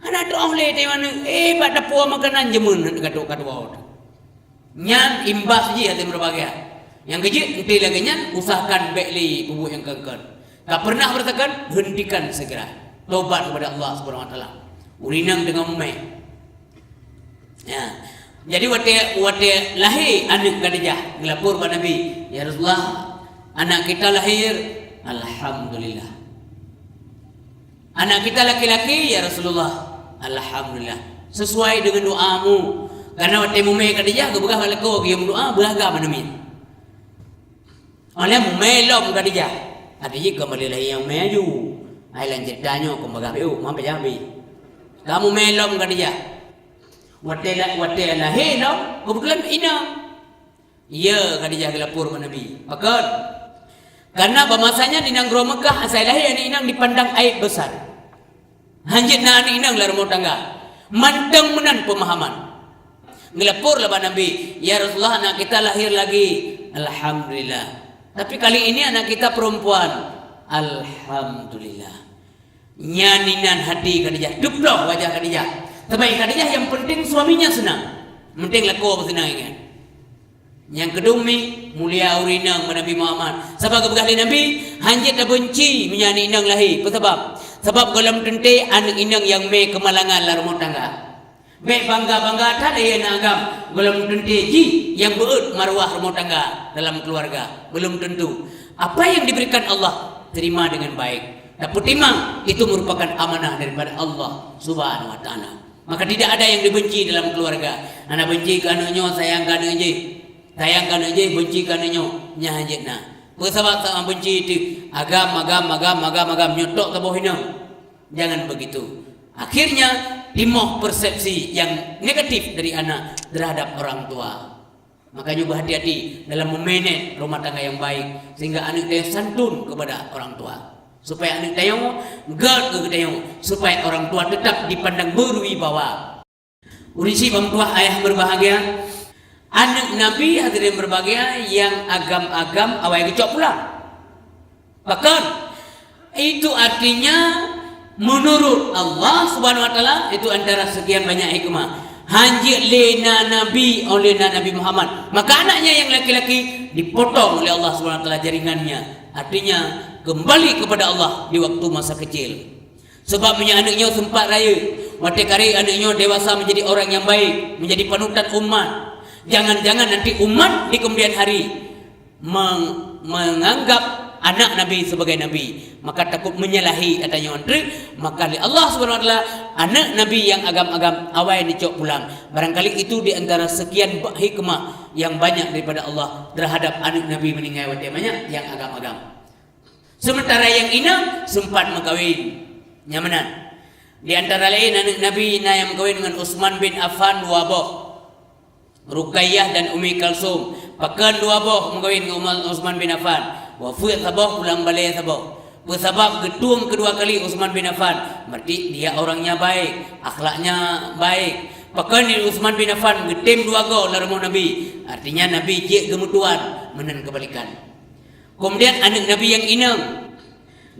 Hana troh lé teuma nyan, eh, bak tapuwoe makanan jameun ka trok ka tuwoe. Nyan imbas jih até meureubahagia. Nyang keujeuet, enteuk lagèe nyan, usahakan bèk lé peubuet nyang kon-kon. Ka pernah beurasakan, hentikan segera. Tobat kepada Allah Subhanahu Wa Taala. Ureueng inong deungon mumè. Ya. Jadi watèe, watèe lahé aneuk Khadijah, geulapor bak Nabi, "Ya Rasulullah, anak kita lahir, alhamdulillah." "Anak kita laki-laki, ya Rasulullah." "Alhamdulillah. Sesuai dengan doamu." Karena watèe mumè Khadijah geupeugah bak lakoe geuyue meudoa beuagam aneuk miet. Óh lheueh mumè lom Khadijah. Khadijah kon bak lé lahé nyang mumè aju. Ai lam ceurita nyoe kon bagaih B O, meuhan bak Jambi. Ka mumè lom Khadijah. Watèe la-, watèe lahé lom, keubeutulan inong. Iya, Khadijah geulapor bak Nabi. Pakon? Karena bak masa nyan di nanggroe Meukah asai lahé aneuk inong dipandang aib besar. Hanjeuet na aneuk inong lam rumoh tangga. Mantong meunan peumahaman. Geulapor lah bak Nabi, "Ya Rasulullah, anak kita lahir lagi. Alhamdulillah. Tapi kali ini anak kita perempuan. Alhamdulillah." Nyan inan hati Khadijah, teuploh wajah Khadijah. Sabab Khadijah nyang penting suaminya senang. Penting lakoe pun senang ingat. Nyang keudum mi, mulia ureueng inong bak Nabi Muhammad. Sabab geupeugah lé Nabi, "Hanjeuet tabeunci meunyoe aneuk inong lahé." Peue sabab? Sabab gohlom teuntèe aneuk inong nyang mè keumalangan lam rumoh tangga. Bèk bangga-bangga that lé aneuk agam, gohlom teuntèe jih nyang beuet maruah rumoh tangga dalam keuluwarga. Belum tentu. Apa yang diberikan Allah, terima dengan baik. Tapeutimang, itu merupakan amanah daripada Allah Subhanahu Wa Taala. Maka tidak ada yang dibenci dalam keluarga. Hana benci keu aneuk nyoe, sayang keu aneuk jih. Sayang keu aneuk jih, benci keu aneuk nyoe. Nyan hanjeuet na. Peue sabab sama benci itu? Agam, agam, agam, agam, agam. Nyoe tok saboh inong. Jangan begitu. Akhirnya, timoh persepsi yang negatif dari anak terhadap orang tua. Makanya, berhati-hati dalam memanage rumah tangga yang baik, sehingga aneuk tanyoe santun kepada orang tua. Supaya aneuk tanyoe gèt keu geutanyoe, supaya orang tua tetap dipandang berwibawa. Ureueng syiek ban meutuah ayah berbahagia, aneuk Nabi hadirin berbahagia nyang agam-agam awai geucok pulang. Pakon? Itu artinya, menurut Allah Subhanahu Wa Taala, itu antara sekian banyak hikmah. Hanjeuet lé na nabi, óh lheueh na Nabi Muhammad. Maka anaknya yang laki-laki dipotong oleh Allah Subhanahu Wa Taala jaringannya. Artinya, kembali kepada Allah di waktu masa kecil. Sebab meunyoe aneuk nyoe sempat rayeuk, watèe ka rayeuk aneuk nyoe dewasa menjadi orang yang baik, menjadi panutan umat. Jangan-jangan nanti umat di kemudian hari meng-, menganggap anak Nabi sebagai nabi, maka takut menyalahi ata nyoe treuk, maka lé Allah Subhanahu Wa Taala aneuk Nabi nyang agam-agam awai neucok pulang. Barangkali itu di antara sekian ba-, hikmah yang banyak daripada Allah terhadap aneuk Nabi meninggai watèe manyak nyang agam-agam. Sementara nyang inong sempat meukawen. Nyan meunan. Di antara laén aneuk Nabi na nyang meukawen ngon Utsman bin Affan dua boh. Ruqayyah dan Ummi Kalsum. Pakon dua boh meukawen ngon Umar, Utsman bin Affan? Wafeuet saboh, pulang balè saboh. Peue sabab geutueng keudua kali Utsman bin Affan? Berarti dia orangnya baik, akhlaknya baik. Pakon di Utsman bin Affan geutem dua goe lam rumoh Nabi? Artinya Nabi jeuet geumeutuan, meunan keubalikan. Keumudian aneuk Nabi nyang inong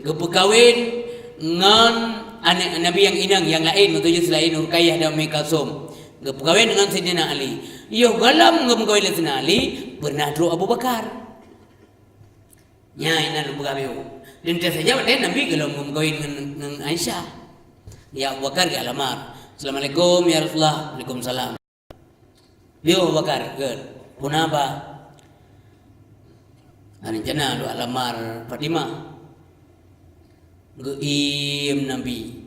geupeukawen ngon aneuk Nabi nyang inong nyang laén, maksudnya selain Ruqayyah dan Ummi Kalsum. Geupeukawen deungon Saidina Ali. Yoh gohlom geumeukawen lé Saidina Ali, peureunah trok Abu Bakar. Nyan inan lôn peugah beu. Dan teuh saja watèe Nabi gohlom geumeukawen ngon, ngon Aisyah. Ya Abu Bakar geujak lamar. "Assalamualaikum ya Rasulullah." "Waalaikumsalam." "Beu Abu Bakar, gèt. Peue na ba?" "Rencana lôn lamar Fatimah." Geuiem Nabi.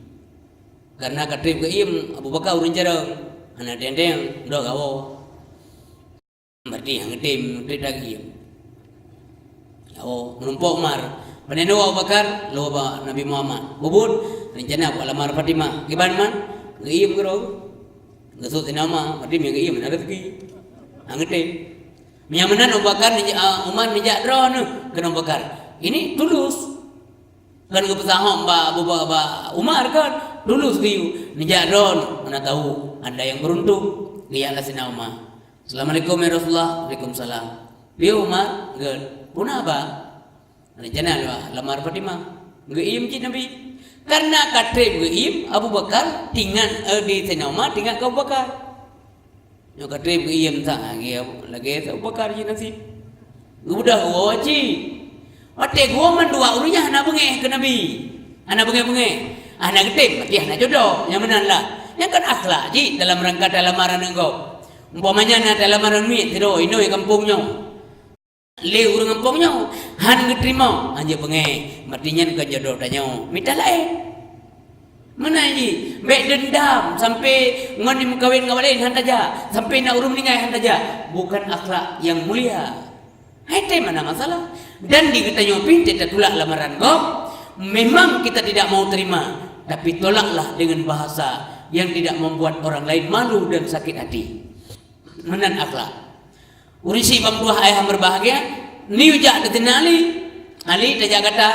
Karena ka trép geuiem, Abu Bakar ureueng carông. Hana teng-teng, dua gawoe. Berarti nyang geutem, geutem lagèe nyan. Oh, meurumpok Umar. Pane nyoe Abu Bakar, lôn bak Nabi Muhammad. Bubun, rencana buet lamar Fatimah. Kiban man, geuiem keudroe. Geusut Saidina Umar, berarti meunyo geuiem na rezeki. Hana geutem. Meunyo meunan Abu Bakar, ah, Umar neujak droeneuh keu Abu Bakar. Ini tulus. Kan geupeusahom bak Abu Ba-, bak Umar kan, tulus geuyue. Neujak droeneuh, mana tahu anda yang beruntung. Geujak lah Saidina Umar. "Assalamualaikum ya Rasulullah." "Waalaikumsalam." "Beu Umar, gèt. Peue na ba?" "Rencana lôn lamar Fatimah." Geuiem cit Nabi. Karena ka trép geuiem, Abu Bakar teuingat, eh, di Saidina Umar teuingat keu Abu Bakar. Nyoe ka trép geuiem sang lagèe, lagèe Abu Bakar jih nasib. Geubeudôh geuwoe cit. Watèe geuwoe mandua ureueng nyan hana beungèh keu Nabi. Hana beungèh-beungèh. Hana geutem, berarti hana jodoh. Nyang meunan lah. Nyan kan akhlak jih dalam rangka talamaran ngon gob. Umpamanya na talamaran miet sidroe inong gampông nyoe. Lé ureueng gampông nyoe han geuteurimong, han jeuet beungèh. Berarti nyan kon jodoh tanyoe. Mita laén. Meunan jih, bèk dendam sampai ngon meukawen ngon awak laén han tajak, sampai na ureueng meuninggai han tajak. Bukan akhlak yang mulia. Hai, tem hana masalah. Dan di geutanyoe pih teutatulak lamaran gob, memang kita tidak mau terima, tapi tolaklah dengan bahasa yang tidak membuat orang lain malu dan sakit hati. Meunan akhlak. Ureueng syiek ban tuah ayah berbahagia, neujak keu Saidina Ali. "Ali, tajak gata."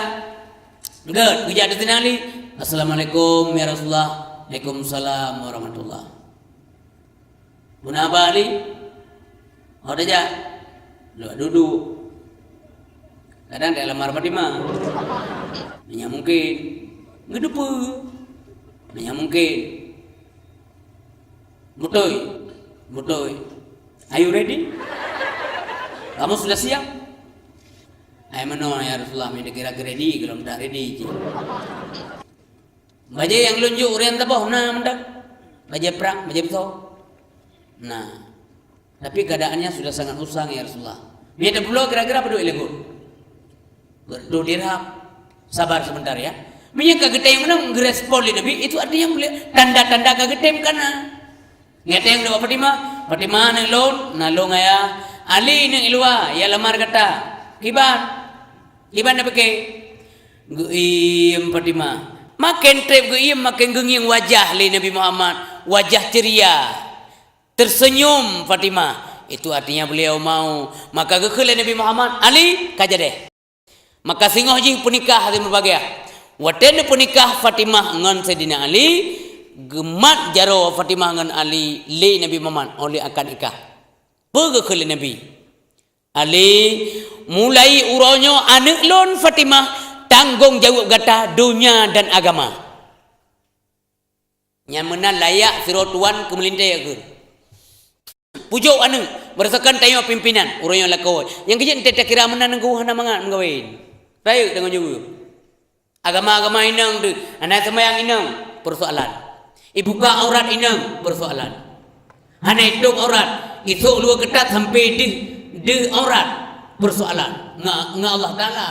Gèt, geujak keu Saidina Ali. "Assalamualaikum ya Rasulullah." "Waalaikumsalam warahmatullah." "Peue na ba Ali?" "Oh, tajak." Lôn dudoe. Kadang tajak lamar Fatimah. Meunyo mungkin. Geuteupeue. Meunyo mungkin. "Beutôi, beutôi. Are you ready? Kamu sudah siap?" "Hai meunoe ya Rasulullah, meunyo kira ready, gohlom that ready cit." "Bajèe nyang lôn jok ureueng saboh na mantong? Bajèe prang, bajèe beusoe?" "Na." "Tapi keadaannya sudah sangat usang ya Rasulullah." "Meunyo tapeulo kira-kira padum lé gob?" "Dua ratus dirham." "Sabar sebentar ya." Meunyo ka geutem meunan geurespon lé Nabi, itu artinya mulia. Tanda-tanda ka geutem ka na. Nyan teuh lôn bak Fatimah, "Fatimah aneuk lôn, na lôn ayah. Ali aneuk i luwa, ya lamar gata. Kiban? Kiban na pike?" Geuiem Fatimah. Maken trép geuiem, maken geungieng wajah lé Nabi Muhammad, wajah ceria. Tersenyum Fatimah, itu artinya beliau mau. Maka geukheun lé Nabi Muhammad, "Ali, ka jadeh." Maka singoh jih peunikah hase meubahagia. Watèe neupeunikah Fatimah ngon Saidina Ali, geumat jaroe Fatimah ngon Ali lé Nabi Muhammad, oh lheueh akad nikah. Peue geukheun lé Nabi? "Ali, mulai uroe nyoe aneuk lôn Fatimah, tanggong jaweueb gata donya dan agama." Nyan meunan layak sidroe tuan keu meulintèe kheun. Pujok aneuk, berdasarkan tanyoe pimpinan, ureueng nyang lakoe. Nyang keu jeuet teutakira meunan nanggroe hana mangat meukawen. Rayeuk deungon jaweueb. Agama-agama inong deuh, hana seumayang inong, persoalan. Ibuka aurat inong, persoalan. Hana itôp aurat, isôk luweue keutat sampoe deuh, deuh aurat, persoalan. Ngon, ngon Allah Taala.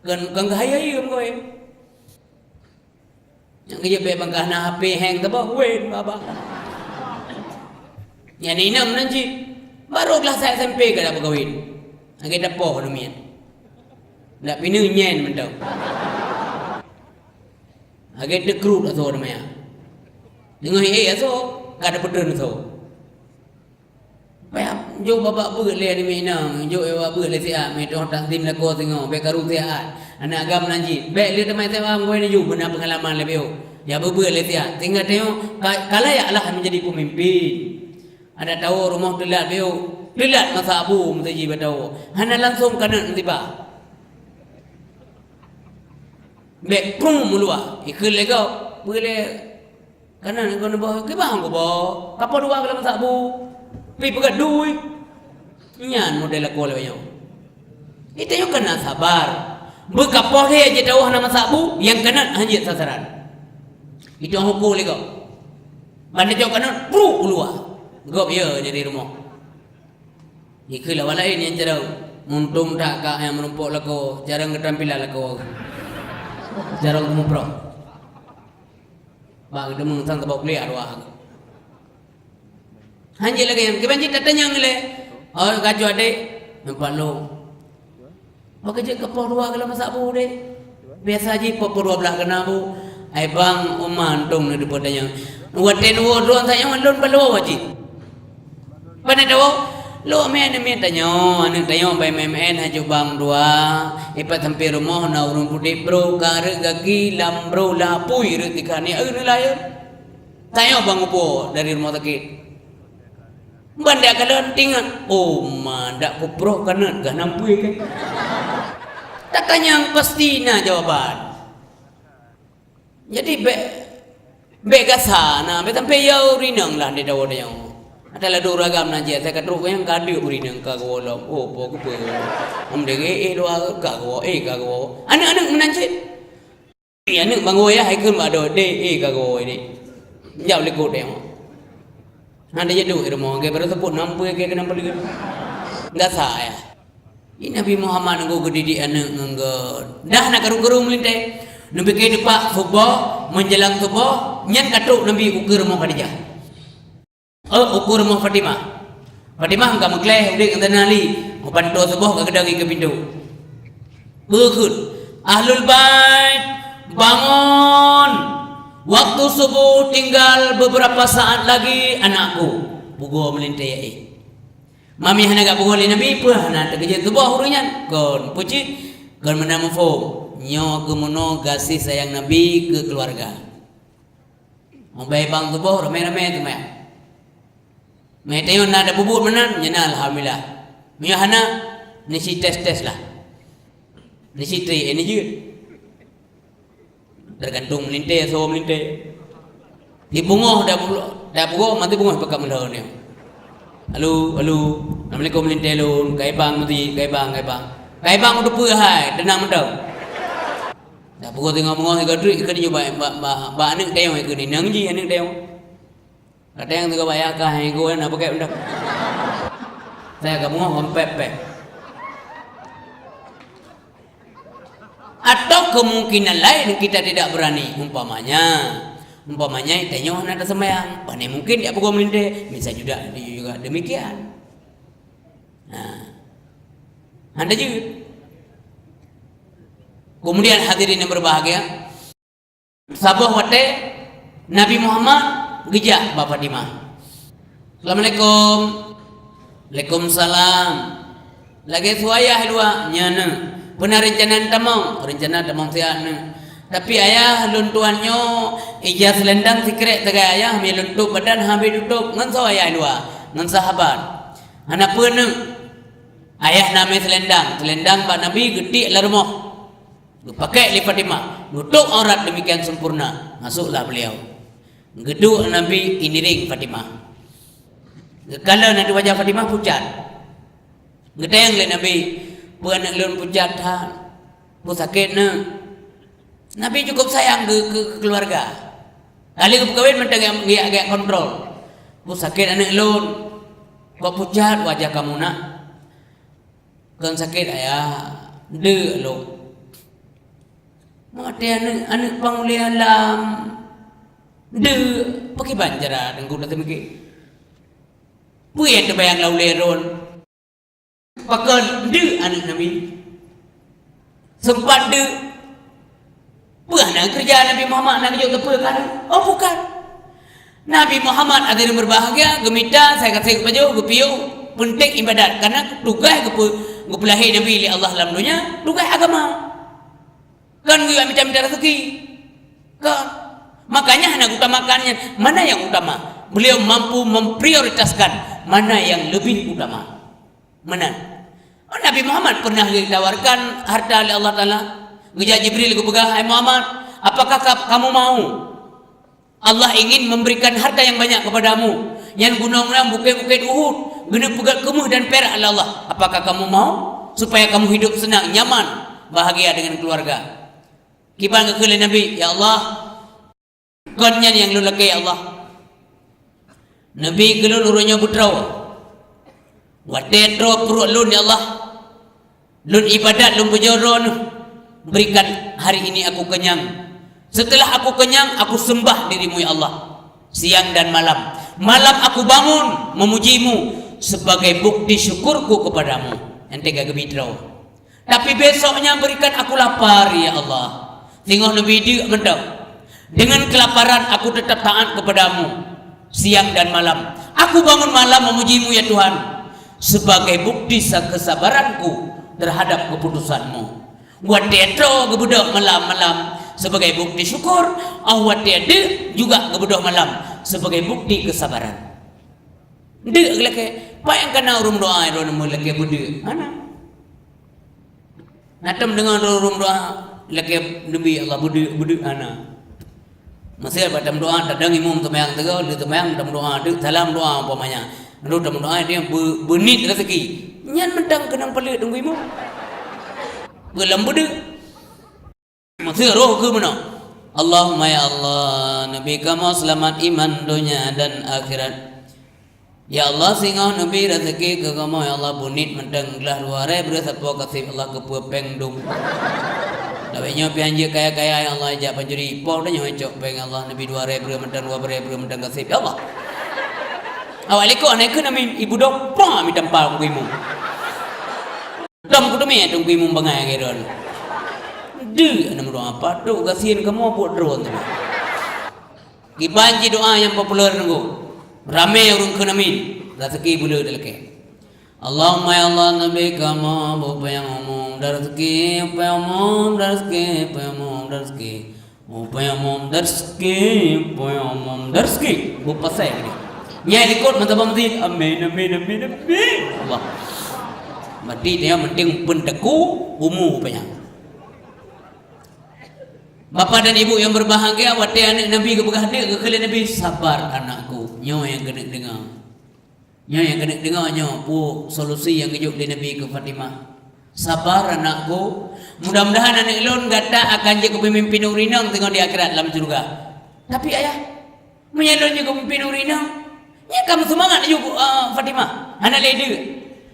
Kon, kon geuhayeu meukawen. Nyang geujak bèk bangka na H P heng teuboh, wen babah. Nyan inong nan cit. Baru kelas sa S M P ka dak peukawen. Lagèe tapoh namiet. Dak pineue nyen mantong. Lagèe teukrut asoe namanya. Deungoe ék asoe, ka teupeutreun asoe. Payah jok babah beuet lé aneuk inong, jok babah beuet lé siat, meutoh takzim lakoe singoh, bèk karu siat. Aneuk agam nan jih, bèk lé teuma siat meugoe neujok beuna peungalaman lé beuh. Ya beubeuet lé siat, sehingga tanyoe ka, ka layak lah menjadi pemimpin. Adak tawoe rumoh teulat beuh, teulat masa abu meusaji bak tawoe. Hana langsong kanot meusibah. Bèk prum meuluwa, ikheun lé gob, peue lé Kana ngon boh, kiban kuboh. Kapoh dua ka lam masak bu. Pi peugah dui. Nyan model lakoe lagèe nyoe. Geutanyoe kana sabar. Beukapoh lé jitawah na masak bu, nyang kana hanjeuet sasaran. Itu hukum lé gob. Ban tacok kana, truk u luwa. Gob ya nyang di rumoh. Ikheun lawan laén nyang carông. Muntông that ka nyang meurumpok lakoe, carông geutampilan lakoe. Carông geumuprok. Bak geuteumé sang teubok lé arwah. Hanjeuet lagèe nyan, kiban jih tatanyong lé. Oh, ka jeuet adék, nampak lôn. Bak jeuet kapoh dua ka lam masak bu deh. Biasa jih poh dua blah keuna bu. Ai bang, uma untông ni dipeutanyong. Watèe neuwoe droe tanyong lôn baloe wajéb. Pane tawoe, lôn meu'en-meu'en tanyoe, aneuk tanyoe bai meu'en-meu'en haju bang dua, ipat sampé rumoh na ureueng pudép bro, ka reuek gaki lam bro lapui reuek tiga ni, eu neulayeuen. Tanyoe bang upo dari rumoh sakét. Ban dak kalon tingat, oh ma dak kuproh kanot gah nampui ke. Tatanyong pasti na jawaban. Jadi bèk, bèk gasa na, bèk sampé yau rinong lah di dawa tanyoe. Ata ladôm ragam na jih, asai ka trok nyang ka deuk rinong ka goh lom. Oh, po keupeue. Am dege eh dua ka goh, eh ka goh. Aneuk-aneuk meunan cit. Eh, aneuk bangoe yah hai kheun bak doe, dek eh ka goh dek. Jauh likot tanyoe. Hana jeuet duek i rumoh, gét baru seupôt nam peue gét keunong peue. Gasa yah. Di Nabi Muhammad ngon geudidik aneuk ngon geu-, dah na karu-karu meulintèe. Neupike teumpat suboh, meujalan suboh, nyan ka trok Nabi ukeue rumoh Khadijah. Eh, ukeue rumoh Fatimah. Fatimah ka meuklèh udép ngon Saidina Ali, meupantoe suboh ka geudong ikeue pintoe. Beukeut, "Ahlul Bait, bangon! Waktu subuh tinggal beberapa saat lagi, anakku." Pugoe meulintèe, eh. Mami hana gak pugoe lé Nabi, peue hana teukeujot tuboh ureueng nyan? Kon, peue cit? Kon meunan muphom. Nyoe keuh meunoe gaséh sayang Nabi keu keuluwarga. Meubèe bang tuboh ramé-ramé teuma. Meutanyoe na tapeubuet meunan, nyan alhamdulillah. Meunyoe hana, neusi tes-tes lah. Neusi tri, eh, neujeuet. Teugantung meulintèe, soe meulintèe. Di beungoh dak pu-, dak pugoe, mati beungoh pakat meulhö nyoe. Halo, halo. Assalamualaikum meulintèe lôn. Kai bang meuti, kai bang, kai bang. Kai bang uteupeue hai, teunang mantong. Dak pugoe teungoh beungoh ikoh treuk, ikeue nyoe bak, bak, bak, bak aneuk tayong ikeue ni. Nang jih aneuk tayong. Kadang tu ka bayar kah, hai, gua nak pakai benda. Saya ka beungoh rompet peh. Atau kemungkinan lain kita tidak berani. Umpamanya, umpamanya tanyoe hana taseumbahyang. Pane mungkin jak pugoe meulintèe, bisa juga, juga demikian. Nah. Hana jeuet. Kemudian hadirin yang berbahagia, saboh watèe Nabi Muhammad geujak bak Fatimah. "Assalamualaikum." "Waalaikumsalam." "Lagèe su ayah luwa?" "Nyan, Neuk." "Peue na reuncana tamong?" "Reuncana tamong siat, Neuk." "Tapi ayah, lôn tuan nyoe ija seulendang sikrek sagai ayah, meunyo lôn tôb badan han habéh tutôb." "Ngon soe ayah luwa?" "Ngon sahabat." "Hana peue, Neuk. Ayah na mè seulendang, seulendang bak Nabi geutiek lam rumoh." Geupakèk lé Fatimah, geutôb aurat demikian sempurna, masuklah beliau. Geuduek Nabi iniring Fatimah. Geukalon ateueh wajah Fatimah pucat. Geutanyong lé Nabi, "Peue aneuk lôn pucat that? Peue sakét, Neuk?" Nabi cukup sayang keu, keu, keu keuluwarga. Kali geupeukawen mantong geujak, geujak kontrol. "Peue sakét aneuk lôn? Kok pucat wajah kamu, Nak?" "Kon sakét, Ayah, deuk lôn." Maté aneuk, aneuk pang ulèe alam. Deuk, pakriban cara Teungku tateumike? Peue nyang teubayang lam ulèe droen? Pakon deuk aneuk Nabi? Sempat deuk. Peue hana keureuja Nabi Muhammad na geujok teupeue keu aneuk? Oh, bukan. Nabi Muhammad hadirin berbahagia, geumita, sai ka sai geupajoh, geupiôh, peunteng ibadat. Karena tugaih geupeu-, geupeulahé Nabi lé Allah lam donya, tugaih agama. Kon geuyue mita-mita rezeki. Kon. Makanya hana geutamakan nyan. Mana yang utama? Beliau mampu memprioritaskan mana yang lebih utama. Meunan. Oh, Nabi Muhammad pernah ditawarkan harta oleh Allah Taala. Geujak Jibril geupeugah, "Hai Muhammad, apakah ka-, kamu mau?" Allah ingin memberikan harta yang banyak kepadamu. Nyan gunong-gunong, bukét-bukét Uhud, geuneuk peugét keumeuh dan perak lé Allah. Apakah kamu mau supaya kamu hidup senang, nyaman, bahagia dengan keluarga? Kiban geukheun lé Nabi, "Ya Allah, kon nyan nyang lôn lakée, ya Allah." Nabi kheun lôn uroe nyoe beutroe. Watée troe pruet lôn, ya Allah, lôn ibadat, lôn pujoe Droeneuh, berikan hari ini aku kenyang. Setelah aku kenyang, aku sembah dirimu, ya Allah, siang dan malam. Malam aku bangun memujimu sebagai bukti syukurku kepadamu. Nyang teuga geubi droe. Tapi besoknya berikan aku lapar, ya Allah. Singoh neubi deuk mantong. Dengan kelaparan aku tetap taat kepadamu siang dan malam. Aku bangun malam memujimu, ya Tuhan, sebagai bukti sa-, kesabaranku terhadap keputusanmu. Watée troe geubeudôh malam-malam sebagai bukti syukur, ah, watée deuk juga geubeudôh malam sebagai bukti kesabaran. Deuk lakée, pajan kana ureuëng doa droeneuh lakée beudeuk? Hana. Na tom deungoe ureuëng doa lakée neubi Allah beudeuk, beudeuk? Hana. Meusé bak tom doa, tadong imum seumayang teungoh, lheueh seumayang tom doa, deuk salam doa umpamanya. Lalu tom doa dia be-, beunit rezeki. Nyan mantong keunong paleuet teungku imum. Beulam beudeuk. Meusé roh keu meunoe. Allahumma ya Allah, neubi kamoe seulamat iman donya dan akhirat. Ya Allah, singoh neubi rezeki keu kamoe, ya Allah, beunit mantong glah dua ré breuh sapo kaseb Allah keupeue péng dum. Lawét nyoe pian jeuet kaya-kaya, ya Allah, jak pancuri ipoh dan nyoe cok péng, ya Allah, neubi dua ré breuh mantong, dua ré breuh mantong kaseb, ya Allah. Awak likot hana keu nami ibu dok pa mi tampa kuimu. Dam kuteumé teungku imum bangai lagée droeneuh. Deuh, aneuk meudoa, padub gasien kamoe buet droeneuh. Kiban jih doa nyang populer nunggu. Ramé ureuëng kheun amin. Raseuki buleue talakée. Allahumma ya Allah, neubi kamoe beupeue nyang umum dan raseuki, beupeue nyang umum dan raseuki, beupeue nyang umum dan raseuki. Upaya mom darski, upaya mom darski. Bupasai gini. Nyai likot mata bang zin. Amin, amin, amin, amin. Allah. Berarti dia penting penteku umu upaya. Bapak dan Ibu yang berbahagia, watée aneuk Nabi geupeugah deuk, geukheun lé Nabi, "Sabar anakku, nyoe nyang keuneuk deungoe." Nyoe nyang keuneuk deungoe nyoe, peue solusi nyang geujok lé Nabi keu Fatimah. "Sabar anakku, mudah-mudahan aneuk lôn gata akan jeuet keu peumimpin ureuëng inong teungoh di akhirat lam syeuruga." "Tapi ayah, meunyoe lôn jeuet keu peumimpin ureuëng inong, nyan ka meuseumangat laju, eh, Fatimah." "Hana lé deuk."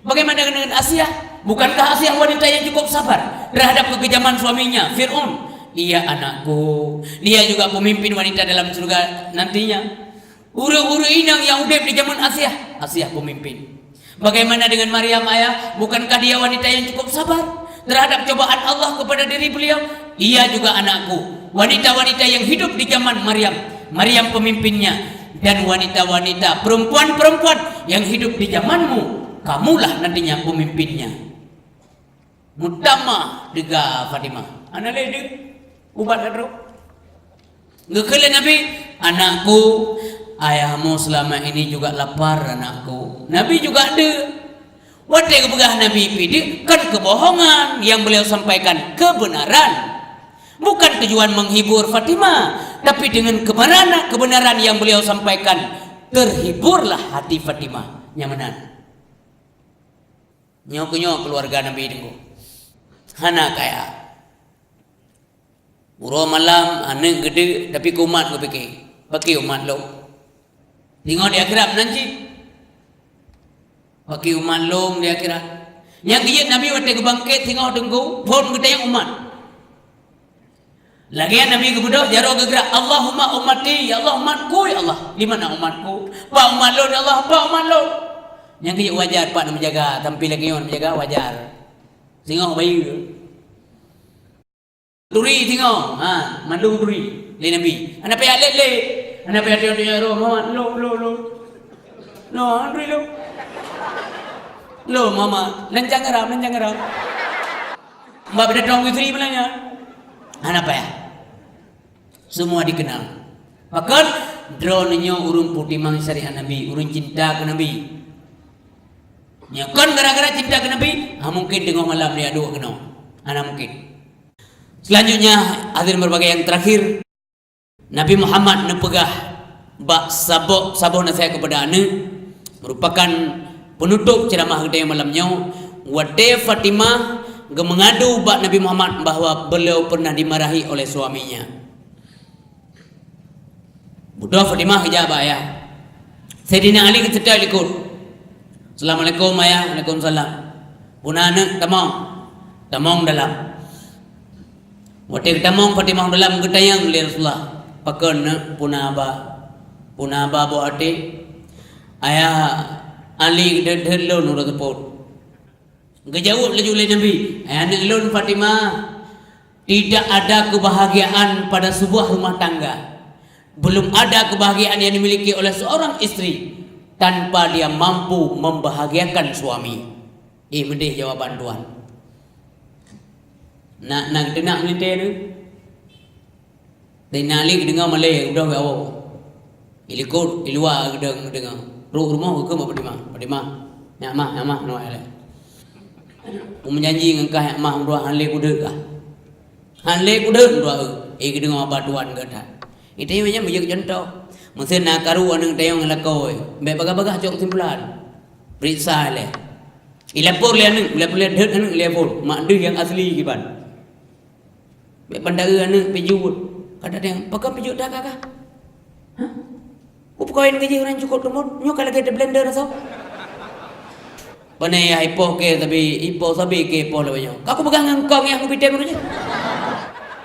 "Bagaimana dengan Asiah? Bukankah Asiah wanita yang cukup sabar terhadap kekejaman suaminya, Fir'aun?" "Iya anakku, dia juga pemimpin wanita dalam syeuruga nantinya." Ureuëng-ureuëng inong nyang udeb di jameun Asiah, Asiah peumimpin. Bagaimana dengan Maryam, ayah? Bukankah dia wanita yang cukup sabar terhadap cobaan Allah kepada diri beliau? Iya juga anakku. Wanita-wanita yang hidup di zaman Maryam, Maryam pemimpinnya. Dan wanita-wanita, perempuan-perempuan yang hidup di zamanmu, kamulah nantinya pemimpinnya. Meutamah teuga Fatimah. Hana lé deuk, ubat ka trok. Geukheun lé Nabi, "Anakku, ayahmu selama ini juga lapar, anakku." Nabi juga deuk. Watée geupeugah Nabi pih deuk, kon kebohongan yang beliau sampaikan, kebenaran. Bukan tujuan menghibur Fatimah, tapi dengan kebenaran, kebenaran yang beliau sampaikan, terhiburlah hati Fatimah. Nyang meunan. Nyoe keuh nyoe keuluwarga Nabi teungku. Hana kaya. Uroe malam aneuk geudeuk, tapi keu umat geupike. Pakri umat lôn? Singoh di akhirat meunan cit. Pakri umat lôn di akhirat? Nyang geujeuet Nabi watée geubangket singoh teungku, phon geutanyong umat. Lagée Nabi geubeudôh, jaroe geugrak, "Allahumma ummati, ya Allah, umatku, ya Allah." "Di mana umatku?" "Pak umat lôn, ya Allah, pak umat lôn." Nyang keuh wajar, pat na meujaga, sampoe lagée nyoe meujaga, wajar. Singoh bayeue. Turi singoh, ha, mandum turi lé Nabi. Hana payah lét-lét. Hana payah teunyok-teunyok roh, "Muhammad, lôn, lôn, lôn." "Lôn, turi lôn." "Lôn, Muhammad." Lancang garam, lancang garam. Bak beudatang istri meulanya. Hana payah. Semua dikenal. Pakon? Droeneuh nyoe ureuëng peutimang syariat Nabi, ureuëng cinta keu Nabi. Nyoe kon gara-gara cinta keu Nabi, ha mungkin teungoh malam dia duek keunoe. Hana mungkin. Selanjutnya, hadirin berbahagia yang terakhir, Nabi Muhammad neupeugah bak saboh, saboh nasihat keupada aneuk, meurupakan peunutôp ceuramah geutanyoe malam nyoe, watée Fatimah geumeungadu bak Nabi Muhammad bahwa beliau pernah dimarahi oleh suaminya. Beudôh Fatimah geujak bak ayah. Saidina Ali geuseutôt likot. "Assalamualaikum, Ayah." "Waalaikumsalam." "Peue na aneuk, tamong?" "Tamong dalam." Watée geutamong Fatimah dalam, geutanyong lé Rasulullah, "Pakon neuk, peue na haba? Peue na haba boh até?" "Ayah Ali geudeuet-deuet lôn uroe seupôt." Geujaweueb laju lé Nabi, "Hai aneuk lôn Fatimah, tidak ada kebahagiaan pada sebuah rumah tangga. Belum ada kebahagiaan yang dimiliki oleh seorang istri tanpa dia mampu membahagiakan suami." Eh, meudeh jawaban tuan. Nak, nak teunak meulintée tu. Saidina Ali geudeungoe malée, geudoh geuwoe. Ilikot, iluwa geudeung-, geudeungoe. Trok rumoh geukheun bak Fatimah. "Fatimah, nyak mah, nyak mah, nyoe lé. Kumeujanji ngon kah nyak mah, meudua hán lé kudeuek kah? Hán lé kudeuek meudua eu." Eh, geudeungoe haba tuan geuh that. Geutanyoe nyan meujeuet cuntoh. Meusé na karu aneuk geutanyoe ngon lakoe, bék bagaih-bagaih cok keusimpulan. Peuriksa lé. Ilapor lé aneuk, ilapor lé deuet aneuk, ilapor. Mak deuh nyang asli kiban. Bék pandai aneuk pih jeuet. Kadang-kadang, "Pakon pih jeuet dah kakak? Hah? Ku peukawen keu jih ureueng cukôp teumon, nyoe ka lagée teublender asoe." Pane ya ipoh ke sabe, ipoh sabe ke ipoh lawét nyoe. Ka kupeugah ngon kong nyang kupitem ureueng nyoe.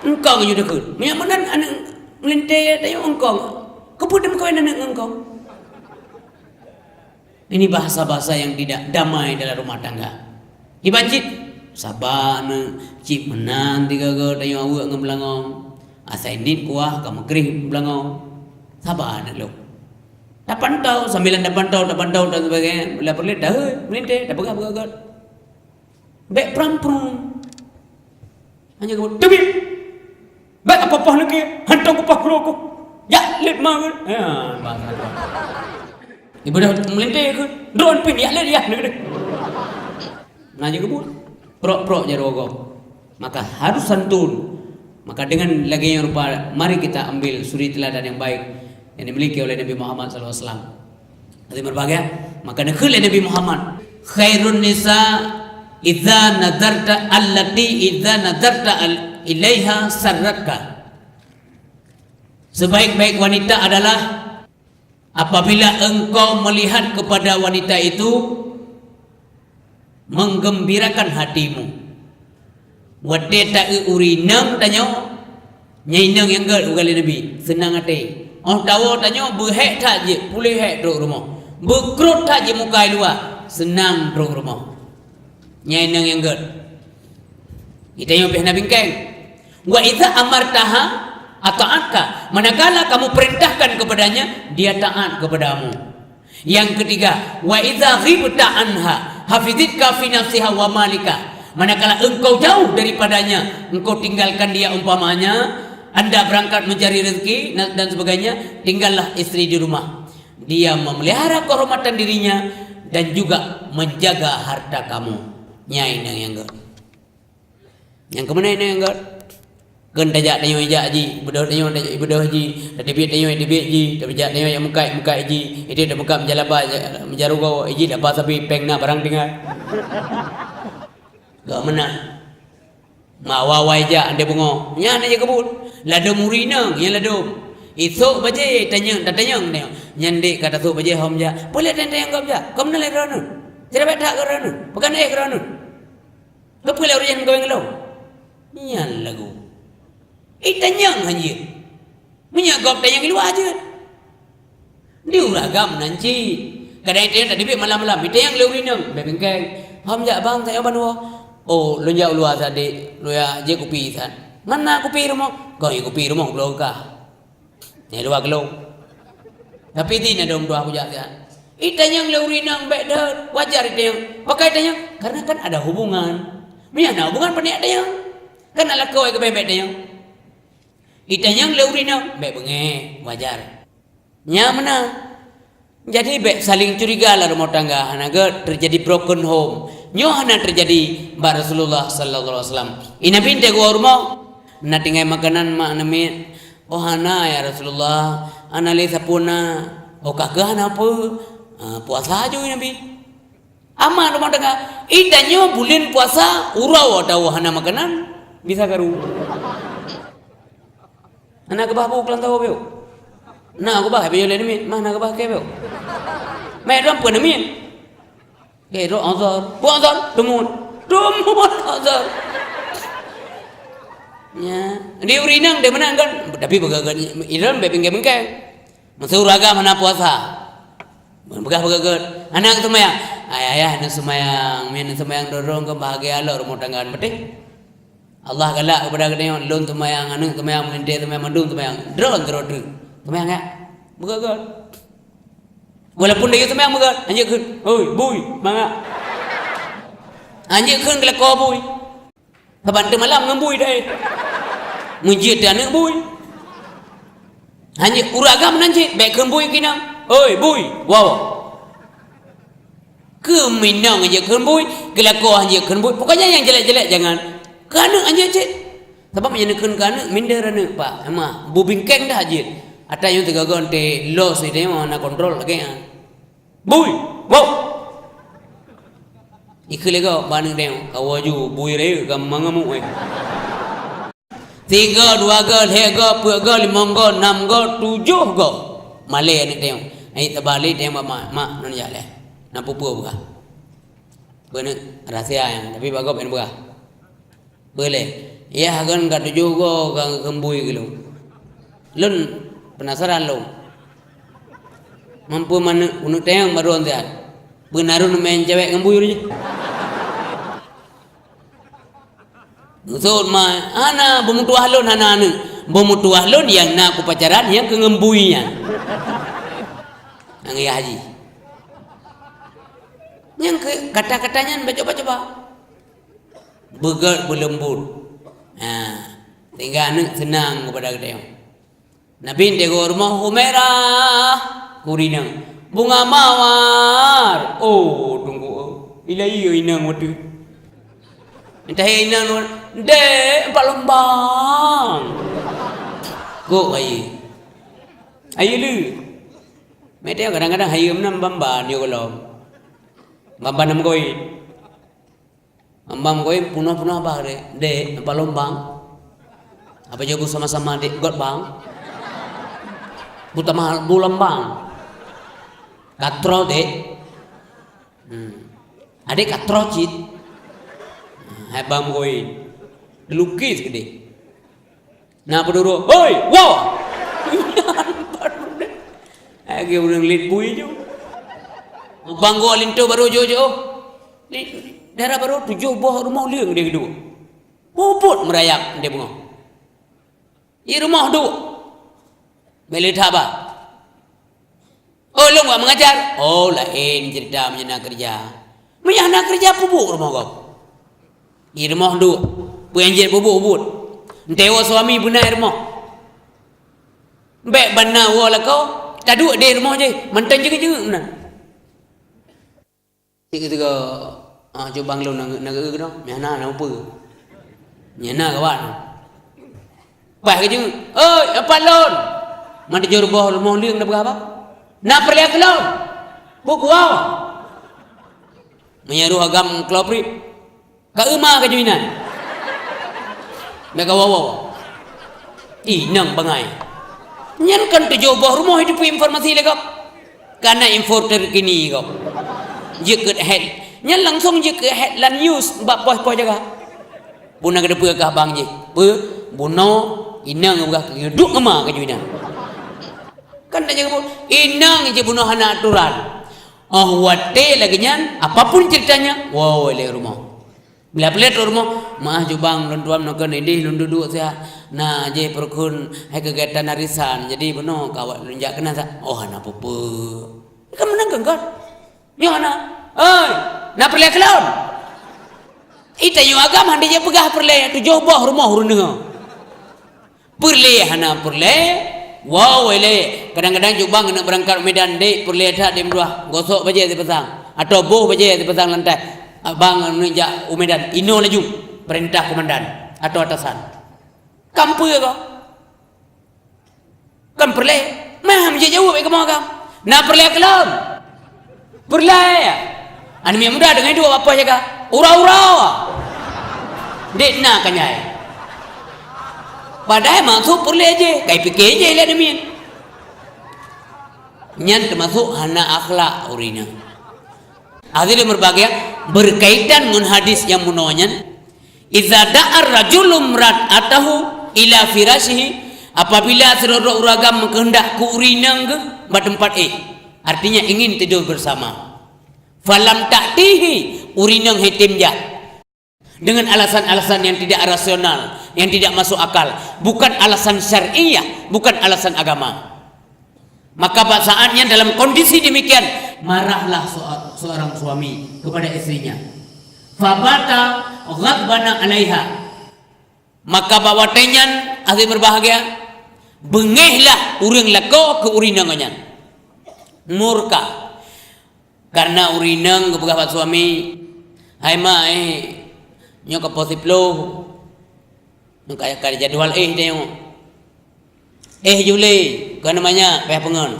Engkong nyoe deukeue. Meunyoe meunan aneuk meulintée tanyoe engkong. Keupeue teumeukawen aneuk ngon kong? Ini bahasa-bahasa yang tidak damai dalam rumah tangga. Kiban cit, saba aneuk, cit meunan tiga-tiga tanyoe aweuek ngon beulangong. Asai niet kuah ka meukreh beulangong. Saba aneuk lôn. Tapantau, sambilan tapantau, tapantau dan sebagainya. Bila perlu, dahôi, meulintée, tapeugah-peugah göt. Bék pram-prum. Hanya kamu, "Teubiet! Bék apoh-poh lagée, hantom kupoh keuloe ku. Jak lét ma keuh." Ya, bahasa tu. Ibadah meulintée keuh, "Droen pih, jak lét, ya." Nah, jadi kamu, prok-prok jaroe gob. Maka harus santun. Maka dengan lagée nyan rupa, mari kita ambil suri teladan yang baik yang dimiliki oleh Nabi Muhammad sallallahu alaihi wasallam. Hadirin berbahagia, maka neukheun lé Nabi Muhammad, "Khairun nisa idza nazarta allati idza nazarta al-, ilaiha sarratka." Sebaik-baik wanita adalah apabila engkau melihat kepada wanita itu, menggembirakan hatimu. Watée ta-eu ureueng inong tanyoe, nyan inong nyang gét, ugal Nabi, seunang até. Óh tawoe tanyoe beuhék that jeuet, puléh hék trok rumoh. Beukrot that jeuet muka i luwa, seunang trok rumoh. Nyan inong nyang gét. Geutanyoe pih na bingkeng. "Wa idza amartaha ata'atka." Manakala kamu perintahkan kepadanya, dia taat kepadamu. Yang ketiga, "Wa idza ghibta anha hafizatka fi nafsiha wa malika." Manakala engkau jauh daripadanya, engkau tinggalkan dia umpamanya, anda berangkat mencari rezeki na-, dan sebagainya, tinggallah istri di rumah. Dia memelihara kehormatan dirinya dan juga menjaga harta kamu. Nyan inong nyang gét. Nyang keumeunai inong nyang gét. Kheun tajak tanyoe jak ji, beudôh tanyoe jak beudôh ji, tateubiet tanyoe teubiet ji, tajak tanyoe jak meukat meukat ji, ideh tameukat meujalaba meujaroe goe, iji daba sabe péng na barang tinggai. Gét meunan. Mawa-wa jak andé beungoh. Nyan na jikeubut. Ladôm ureueng inong, nyan ladôm. Isôk bajée tanyong, tatanyong nyoe. Nyan dék ka tasôk bajée hom jak. Peue lé tanyong-tanyong gob jak? Ka meunan lé droeneuh. Sira bék that keu droeneuh. Peugah éh keu droeneuh. Keupeue lé ureueng nyan meukawen ngon lôn? Nyan lagoe. Itanyong han jeuet. Meunyoe gob tanyong i luwa jeuet. Di ureueng agam nan cit. Kadang itanyong teubiet malam-malam, itanyong lé ureueng inong, bék bingkeng. Hom jak bang, tanyong ban woe. Oh, lôn jak u luwa sadik, lôn jak jép kupi san. Mana kupi rumoh? Kong jép kupi rumoh bloe kah. Nyang luwa geulong. Tapi di na dong dua kujak siat. Itanyong lé ureueng inong bék deuh, wajar itanyong. Pakon itanyong? Karena kan ada hubungan. Meunyo na hubungan, pane itanyong? Kan na lakoe keuh bék itanyong. Itanyong lé ureueng inong bék beungéh, wajar. Nyan meunan. Jadi bék saling curiga lam rumoh tangga, hana gét terjadi broken home. Nyoe hana terjadi bak Rasulullah sallallahu alaihi wasallam. I Nabi teugoe rumoh, na tinggai makanan mak namiet, "Oh hana ya Rasulullah, hana lé sapeue na." "Oh ka keuh hana peue, ah, puasa aju Nabi." Aman rumoh tangga. Ih, tanyoe buleuen puasa, uroe atawa hana makanan, bisa karu. Hana keubah bu keulang tawa biôk. Na keubah, biôk lé namiet, mah na keubah keu biôk. Meuet ram peue namiet. Keu rot azar. Bu azar, teumut. Teumut azar. Ya, di ureueng inong dia meunan kan, tapi beugagat iran bèk bingkai-bingkai. Masa ureueng agam hana puasa. Peugah-peugah gèt, "Aneuk seumayang." "Ayah, ayah, aneuk seumayang. Min seumayang dorong ke bahagia lom rumoh tangga beuteh. Allah galak keupada geutanyoe, lôn seumayang, aneuk seumayang, meuninte seumayang, mandum seumayang. Droe sidroe teuk. Seumayang ya." Peugah gèt. Walaupun dia seumayang peugah, "Anjeuk kheun. Hoi, bui, mangat." Anjeuk kheun keu lakoe bui. Saban teumalam ngon bui dai. Meujeuet teuh aneuk bui. Hanjeuet ureueng agam nan cit, bèk kheun bui keu inong. "Oi, bui, woe." Keu inong hanjeuet kheun bui, keu lakoe hanjeuet kheun bui. Pokoknya nyang jelek-jelek jangan. Keu aneuk hanjeuet cit. Sabab meunyoe neukheun keu aneuk, minder aneuk, Pak. Emah, bubingkeng dah jeuet. Ata nyang teugagon teuh los itu memang hana kontrol lagèe nyan. "Bui, woe!" Ikheun lé gob bak aneuk tanyoe, "Kawoe ju, bui rayeuk ka mangamuk, eh." Sigoe, dua goe, lhèe goe, peuet goe, limong goe, nam goe, tujoh goe. Malèe aneuk tanyoe. Ai teubalek tanyoe bak mak, "Mak, lôn jak lé. Na peue-peue peugah." Beuneuk rahsia nyan, tapi bak gob nyan peugah. Boleh. Yah kan ka tujoh goe ka geukheun bui keu lôn. Lôn penasaran lôn. Mampu manök uneuk tayang baroe siat. Beunarun meu'en cewek ngon bui jih. Geusut ma, hana, beumeutuwah lôn hana aneuk. Beumeutuwah lôn nyang na kupacaran nyang keu ngon bui nyan. Nyang yah jih. Nyang keu kata-kata nyan bacoba-coba. Beugèt beuleumbot. Ha, sehingga aneuk seunang keupada geutanyoe. Nabi neuteugok rumoh Humairah, keu ureueng inong. Bunga mawar. Oh, teungku, oh. Ilai inong watèe. Entah inong, "Dek, empat lombang." Kok aye? Aye le. Mete kadang-kadang hayeue meunan bamba nyoe golom. Bamba nam goe. Ambang goe punoh-punoh bah dek, dek, napa lombang? Apa jaweueb sama-sama dek got bang? Buta mahal bulan bang. Katro dek. Hmm. Adek katro cit. Hai bang goe. Lukis gede. Na peuduro, "Hoi, wow!" Lagi ureueng lit bui ju. Banggo linto baru jojo. Di daerah baru tujoh boh rumoh lieng dia kedua. Bubut merayap dia bunga. Di rumah duk. Beli thaba. Oh, lôn wak mengajar? Oh, laén cerita meunyoe na keureuja. Meunyoe hana keureuja, peubuet rumoh gob. Di rumoh duek. Peue nyang jeuet peubuet, buet. Enteuk suami beuna di rumoh. Bèk bana woe lakoe, taduek di rumoh jih, mantong jeuet-jeuet meunan. Cit keudroe, ah, cubang lôn na, na geu-eu keunoe, meuhana na upeue. Nyan na kawan. Paih keujeuet, "Oi, apat lôn!" Mantong jeuet rumoh, rumoh lieng na peugah haba. "Na peureulèe keu lôn! Bukua!" Meunyoe roh agam keuloprit, ka euma keujeuet inan. Meukawoe-woe. Inong bangai. Nyan kan tujoh boh rumoh jiteupeue informasi lé gob. Kana info terkini gob. Jeuet keu head. Nyan langsung jeuet keu headline news bak poh-poh jaga. Buna geuteupeue kah bang jih. Peue? Bunoe inong peugah keu duek ngeuma keu ju inong. Kan tak jaga pun. Inong jih bunoe hana aturan. Oh watèe lagèe nyan, apapun ceritanya, woe lé rumoh. Bila peulét lé rumoh, "Maah jubang lôn tuan nokon idih lôn duduek siat. Na jih peurukon hai kegiatan arisan, jadi bunoe kawat lôn jak keunan sa." Oh hana peue-peue. Kan meunan kan? Nyoe na, "Oi, na peureulèe keu lôn?" Ita nyoe agam hana jipeugah peureulèe, tujoh boh rumoh ureueng deungoe. Peureulèe hana peureulèe, woe lé. Kadang-kadang cubang keuneuk beurangkat u Medan, "Dek, peureulèe that dek meutuah, gosok bajèe sipasang, atau boh bajèe sipasang lantai. Abang keuneuk jak u Medan, inoe laju, peurintah komandan atau atasan." Kan peue kah? Peureulée. Mah, meujeuet jaweueb, eh, kamoe agam. Na peureulée keulom. Peureulée. Aneuk miet muda deungon duek bak poh jaga. Uroe-uroe. Dek na kanyai. Padahai maksud peureulée jih. Kai pike jih lé aneuk miet. Nyan teumasuk hana akhlak ureueng inong. Hadirin berbahagia, berkaitan ngon hadis nyang meunoe nyan, "Idza da'a rajulun imra'atahu ila firasyihi," apabila sidroe ureueng agam meukeundak keu ureueng inong geuh bak teumpat éh, artinya ingin tidur bersama. "Falam ta'tihi," ureueng inong han tem jak. Dengan alasan-alasan yang tidak rasional, yang tidak masuk akal, bukan alasan syariah, bukan alasan agama. Maka bak saat nyan dalam kondisi demikian, marahlah seo-, seorang suami kepada istrinya. Fabata ghadbana 'alaiha. Maka bak watée nyan, hadirin berbahagia, beungéhlah ureueng lakoe keu ureueng inong nyan. Murka. Karena ureueng inong geupeugah bak suami, "Hai ma, eh, nyoe ka poh siplôh. Nyoe ka, ka jadwal éh tanyoe. Éh ju lé, kon manyak, payah peungon.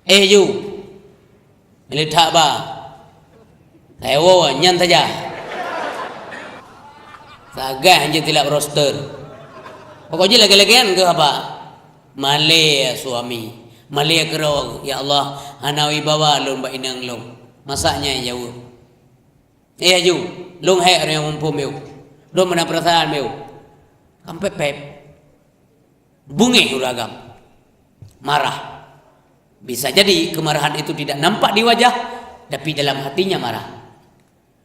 Éh ju. Lé that ba. Saya woe nyan saja." Sagai hanjeuet tilap roster. Pokok jih lagée-lagée nyan keuh haba. Malée suami, malée keudroe, "Ya Allah, hana wibawa lôn bak inong lôn." Masa nyan jaweueb, "Eh, aju, lôn hék ureueng nyang muphom yôh. Lôn meunan peurasaan yôh." Kan pép-pép. Beungéh ureueng agam. Marah. Bisa jadi kemarahan itu tidak nampak di wajah, tapi dalam hatinya marah.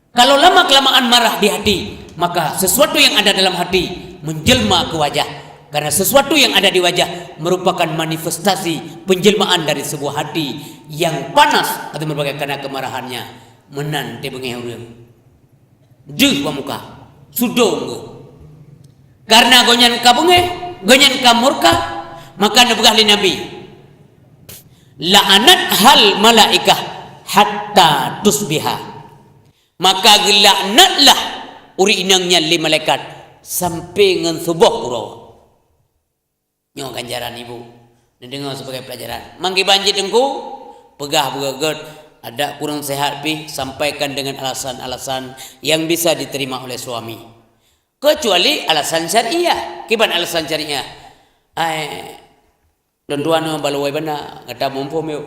Kalau lama-kelamaan marah di hati, maka sesuatu yang ada dalam hati menjelma ke wajah. Karena sesuatu yang ada di wajah merupakan manifestasi penjelmaan dari sebuah hati yang panas atau berbagai karena kemarahannya. Meunan teubeungéh ureueng. Deuh bak muka. Sudong geuh. Karena gobnyan ka beungéh, gobnyan ka murka, maka neupeugah lé Nabi, "La'anathal malaikah hatta tusbiha." Maka geulaknatlah ureueng inong nyan lé malaikat sampai ngon suboh uroe. Nyoe ganjaran ibu. Neudeungoe sibagai pelajaran. Mangkeubang jih teungku, peugah beugét-gét, adak kurang sehat pih, sampaikan dengan alasan-alasan yang bisa diterima oleh suami. Kecuali alasan syariah. Kiban alasan syariah? Ai, lôn tuan nyoe balo wai bana, gata muphom yôh.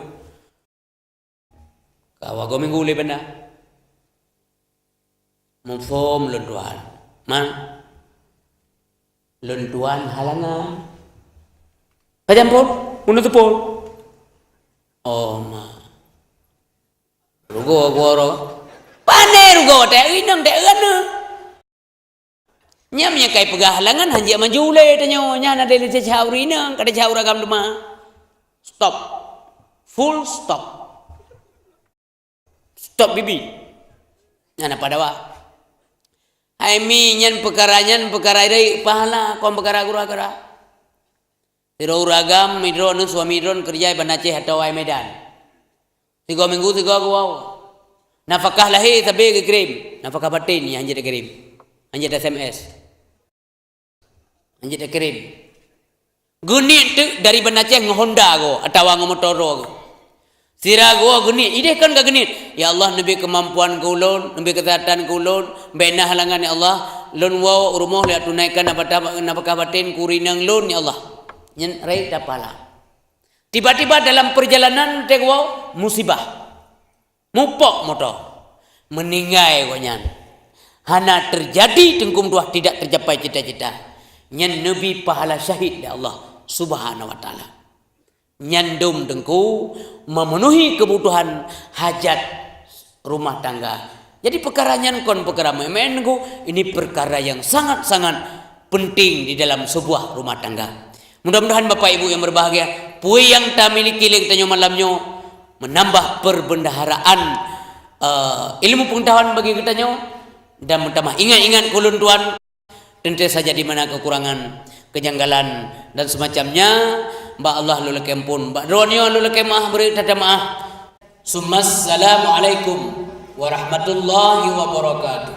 Ka wagoe minggu lé bana. Muphom lôn tuan. Ma, lôn tuan halangan. Pajan phon, meunyoe teupon. Oh, ma. Rugoe gua ro. Pane rugoe teuinong teuaneuh. Nyan meunyoe kai peugah halangan, hanjeuet maju lé tanyoe. Nyan ada lé teucahya ureueng inong, ka teucahya ureueng agam teuma. Stop. Full stop. Stop bibi. Nyan apa dawa? Hai mi, nyan peukara nyan peukara rayeuk pahala, kon peukara gura-gura. Sidroe ureueng agam, sidroe ngon suami droen keureuja i Banda Aceh atawa i Medan. Sigoe minggu sigoe geuwoe. Nafakah lahé sabe geukirém, nafakah baten nyang hanjeuet geukirém. Hanjeuet S M S. Hanjeuet geukirém. Geuniet teuk dari Banda Aceh ngon Honda goe atawa ngon motor droe goe. Sira goe geuniet, ideh kon ka geuniet, "Ya Allah, neubi keumampuan keu ulôn, neubi keusehatan keu ulôn, bèk na halangan, ya Allah. Lôn woe u rumoh lôn tunaikan nafakah, nafakah baten keu ureueng inong lôn, ya Allah." Nyan rayeuk that pahala. Tiba-tiba dalam perjalanan teuk woe musibah. Mupok moto. Meuninggai gobnyan. Hana teujadi teungku meutuah, tidak tercapai cita-cita. Nyan neubi pahala syahid lé Allah Subhanahu wa Taala. Nyan dum teungku memenuhi kebutuhan hajat rumah tangga. Jadi peukara nyan kon peukara maén-maén teungku, ini perkara yang sangat-sangat penting di dalam sebuah rumah tangga. Mudah-mudahan Bapak Ibu yang berbahagia, peue nyang tamiliki lé geutanyoe malam nyoe menambah perbendaharaan, eh, ilmu pengetahuan bagi geutanyoe dan meutamah ingat-ingat keu ulôn tuan. Teuntée saja di mana kekurangan, kejanggalan dan semacamnya, bak Allah lôn lakée ampôn, bak droeneuh lôn lakée meu'ah, bri that-that meu'ah. Summa assalamualaikum warahmatullahi wabarakatuh.